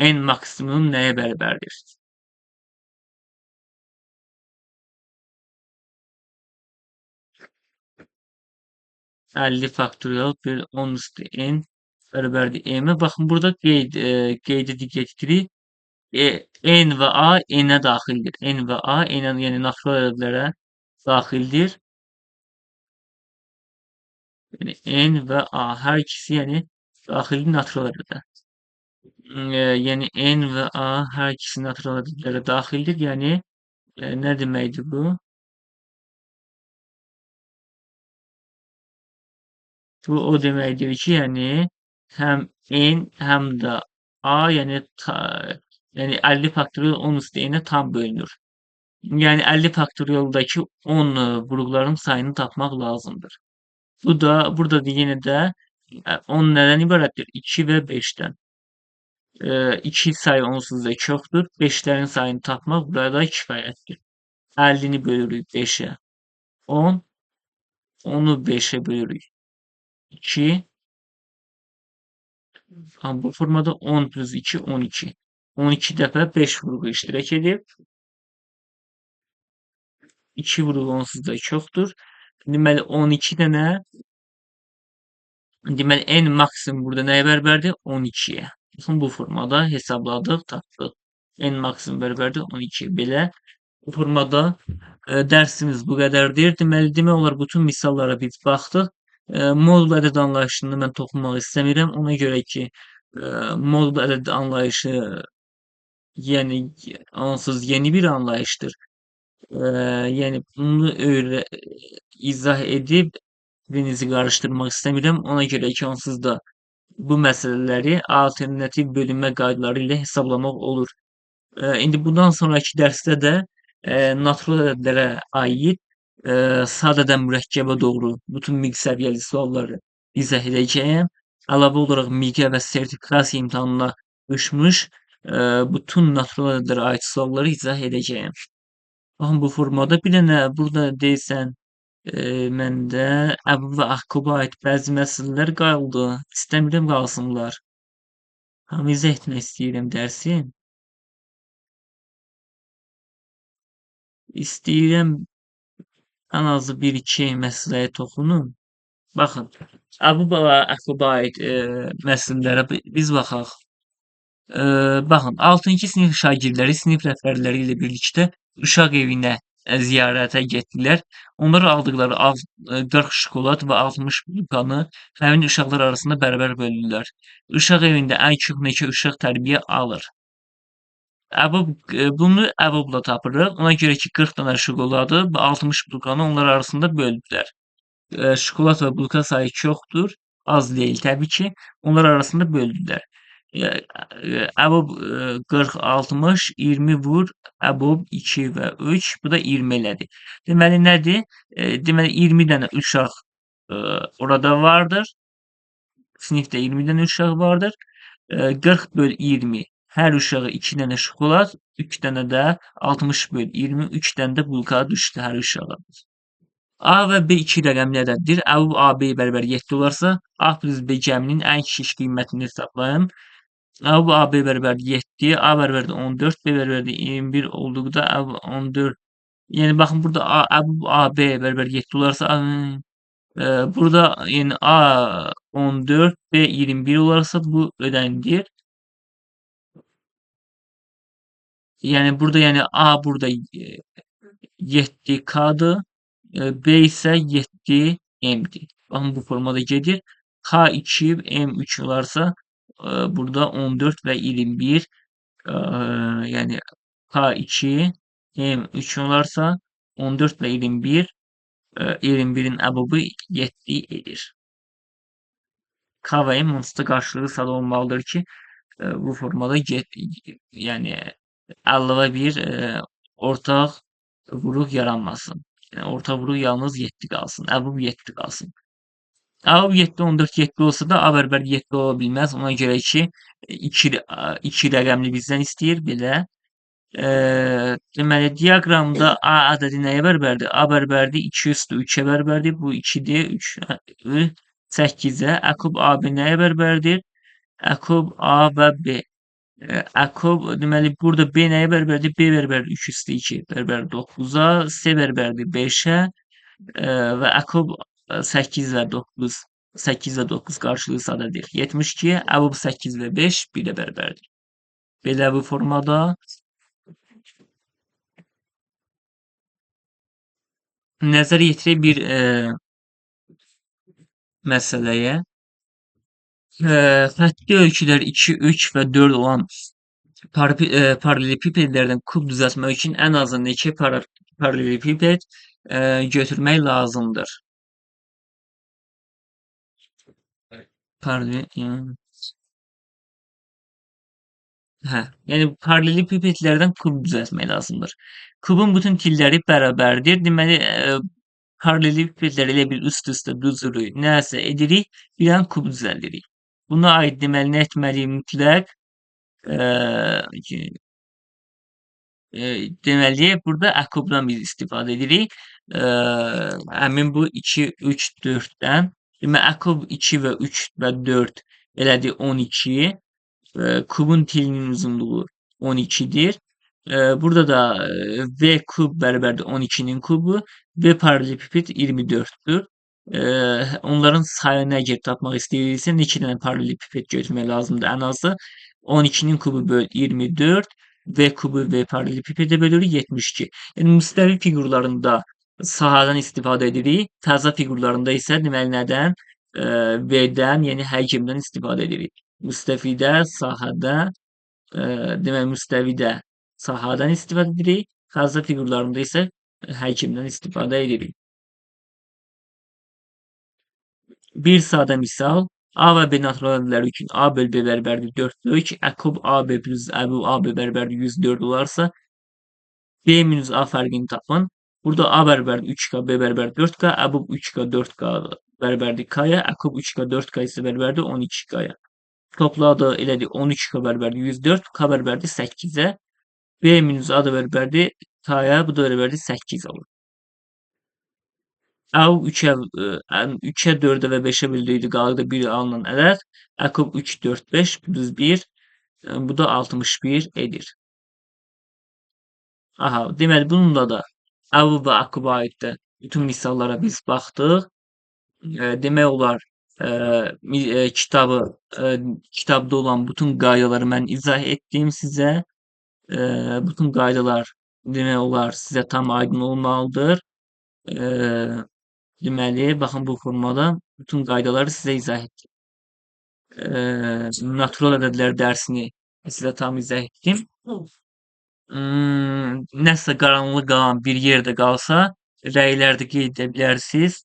n maksimum nəyə bərabərdir? 50 faktorial böl 10 üstü n bərabərdir m-ə. Baxın, burada qeydə diqqət edirik. N və A N-ə daxildir. N və A N-ə, yəni natural ədədlərə daxildir. Yəni N və A hər ikisi, yəni daxildir natural ədədə. Yəni N və A hər ikisi natural ədədlərə daxildir. Yəni nə deməkdir bu? Bu o deməkdir ki, yəni həm N, həm də A, yəni 50 faktorial 10 üstə N-ə tam bölünür. Yəni 50 faktorialdakı 10 vuruqların sayını tapmaq lazımdır. Bu da, burada da yenə də 10 nədən ibarətdir? 2 və 5-dən. 2 sayı onsuz da çoxdur. 5-lərin sayını tapmaq burada kifayətdir. 50-ni bölürük 5-ə. 10, 10-u 5-ə bölürük. 2, bu formada 10 plus 2, 12. 12 dəfə 5 vuruğu iştirak edib. 2 vuruğu onsuz da çoxdur. Deməli, 12 dənə, deməli, N maksimum burada nəyə bərabərdir? 12-yə. Baxın, bu formada hesabladıq, tapdıq. N maksimum bərabərdir 12-yə. Belə, bu formada dərsimiz bu qədərdir. Deməli, demək olar, bütün misallara biz baxdıq. Modul ədəd anlayışını mən toxunmaq istəmirəm. Ona görə ki, modul ədəd anlayışı, yəni onsuz yeni bir anlayışdır. Yəni bunu öyrə, izah edib dilinizi qarışdırmaq istəmirəm. Ona görə ki, onsuz da bu məsələləri alternativ bölünmə qaydaları ilə hesablamaq olur. İndi bundan sonraki dərsdə də natural ədədlərə aid sadədən mürəkkəbə doğru bütün MİQ səviyyəli sualları izah edəcəyəm. Əlavə olaraq MİQ-ə və sertifikasiya imtahanına düşmüş bütün natural ədədlərə aid sualları izah edəcəyəm. Baxın, bu formada bir dənə burada deyirsən, məndə Əbu və Akkuba aid bəzi məsələlər qaldı. İstəmirəm qalsınlar. Hamı izah etmək istəyirəm dərsi. İstəyirəm ən azı bir-iki məsələyə toxunum. Baxın, Əbu və Akkuba aid məsələlərə biz baxaq. Baxın, 6-cı sinif şagirdləri sinif rəhbərləri ilə birlikdə uşaq evinə ziyarətə getdilər. Onlar aldıqları 40 şokolad və 60 bulkanı həmin uşaqlar arasında bərabər böldülər. Uşaq evində ən çox neçə uşaq tərbiyə alır? Bunu əbobla tapırıq. Ona görə ki, 40 dənə şokoladı və 60 bulkanı onlar arasında böldülər. Şokolad və bulka sayı çoxdur, az deyil təbii ki. Onlar arasında böldülər. Əbob 40, 60, 20 vur, əbob 2 və 3, bu da 20 elədi. Deməli, nədir? Deməli, 20 dənə uşaq orada vardır. Sinifdə 20 dənə uşaq vardır. 40 böl 20, hər uşağa 2 dənə şokolad, 3 dənə də 60 böl 20, 3 dənə də bulka düşdü hər uşağa. A və B 2 rəqəmli ədəddir. Əbob AB bərabər 7 olarsa, A plus B cəminin ən kiçik qiymətini hesablayın. Əbob AB bərabər 7, A bərabərdir 14, B bərabərdir 21 olduqda əbob 14. Yəni, baxın, burada əbob AB bərabər 7 olarsa, burada yəni, A 14, B 21 olarsa bu ödənilir. Yəni, burada, yəni, A burada 7K-dır, B isə 7M-dir. Baxın, bu formada gedir. K2, M3 olarsa, burada 14 və 21, yəni K2, M3 olarsa 14 və 21, 21-in əbobu 7 edir. K və M onsuz da qarşılığı sadə olmalıdır ki, bu formada yəni əlavə bir ortaq vuruq yaranmasın. Yəni, ortaq vuruq yalnız 7 qalsın, əbob 7 qalsın. Əbob 7, 14, 7 olsa da A bərabər 7 ola bilməz. Ona görə ki, 2 rəqəmli bizdən istəyir belə. Deməli, diaqramda A ədədi nəyə bərabərdir? A bərabərdir 2 üstü 3-ə bərabərdir. Bu 2-dir, 3, 8-ə. Əkob AB nəyə bərabərdir? Əkob A və B. Əkob, deməli, burada B nəyə bərabərdir? B bərabərdir 3 üstü 2 bərabər 9-a, C bərabərdir 5-ə və əkob 8 və 9, 8 və 9 qarşılığı sadədir. 72-yə, əbob 8 və 5 1-ə bərabərdir. Belə bu formada. Nəzər yetirək bir məsələyə. Xətti ölçülər 2, 3 və 4 olan paralelipipedlərdən kub düzəltmək üçün ən azı neçə paralelipiped götürmək lazımdır? Yəni paralelipipedlərdən kub düzəltmək lazımdır. Kubun bütün tilləri bərabərdir. Deməli, paralelipipedləri elə bir üst-üstə düzürük, nəsə edirik, bir an kub düzəldirik. Buna aid deməli nə etməliyik mütləq? Deməli, burada əkobdan biz istifadə edirik. Həmin bu 2, 3, 4-dən. Deməli, əkob 2 və 3 və 4 elədir 12. Kubun tilinin uzunluğu 12-dir. Burada da V kub bərabərdir 12-nin kubu. V paralelipiped 24-dür. Onların sayını əgər tapmaq istəyiriksə, neçə dənə paralelipiped götürmək lazımdır ən azı? 12-nin kubu böl 24. V kubu V paralelepipedə bölürük 72. Yəni, müstəvi fiqurlarında sahadan istifadə edirik. Fəza fiqurlarında isə deməli nədən? V-dən, yəni həcmdən istifadə edirik. Müstəvidə, sahada, deməli müstəvidə sahadan istifadə edirik. Fəza fiqurlarında isə həcmdən istifadə edirik. Bir sadə misal. A və B natural ədədləri üçün A böl B bərabərdir 4 bölü 2. Əkob AB plus əbu AB bərabərdir 104 olarsa, B minus A fərqini tapın. Burada A bərabərdir 3K, B bərabərdir 4K, əbu 3K, 4K bərabərdir K-ya, əkob 3K, 4K isə bərabərdir 12K-ya. Topladı elədir 13K bərabərdir 104, K bərabərdir 8-ə. B minus A da bərabərdir K-ya, bu da bərabərdir 8 olur. Əbu 3-ə, 4-ə və 5-ə böldüydü, qaldı 1 alınan ədəd. Əkob 3, 4, 5 plus 1, bu da 61 edir. Aha, deməli, bununla da əbu və əkoba aid də bütün misallara biz baxdıq. Demək olar, kitabda olan bütün qaydaları mən izah etdim sizə. Bütün qaydalar demək olar sizə tam aydın olmalıdır. Deməli, baxın bu formada bütün qaydaları sizə izah etdim. Natural ədədlər dərsini sizə tam izah etdim. Nəsə qaranlıq qalan bir yerdə qalsa, rəylərdə qeyd edə bilərsiniz.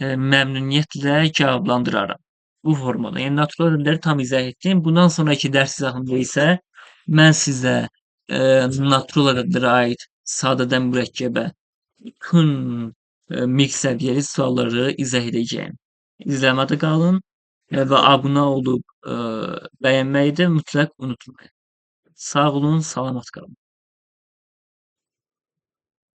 Məmnuniyyətlə cavablandıraram. Bu formada. Yəni, natural ədədləri tam izah etdim. Bundan sonraki dərs izahında isə mən sizə natural ədədlərə aid sadədən mürəkkəbə bütün mix səviyyəli sualları izah edəcəyim. İzləmədə qalın və abunə olub bəyənməyi də mütləq unutmayın. Sağ olun, salamat qalın.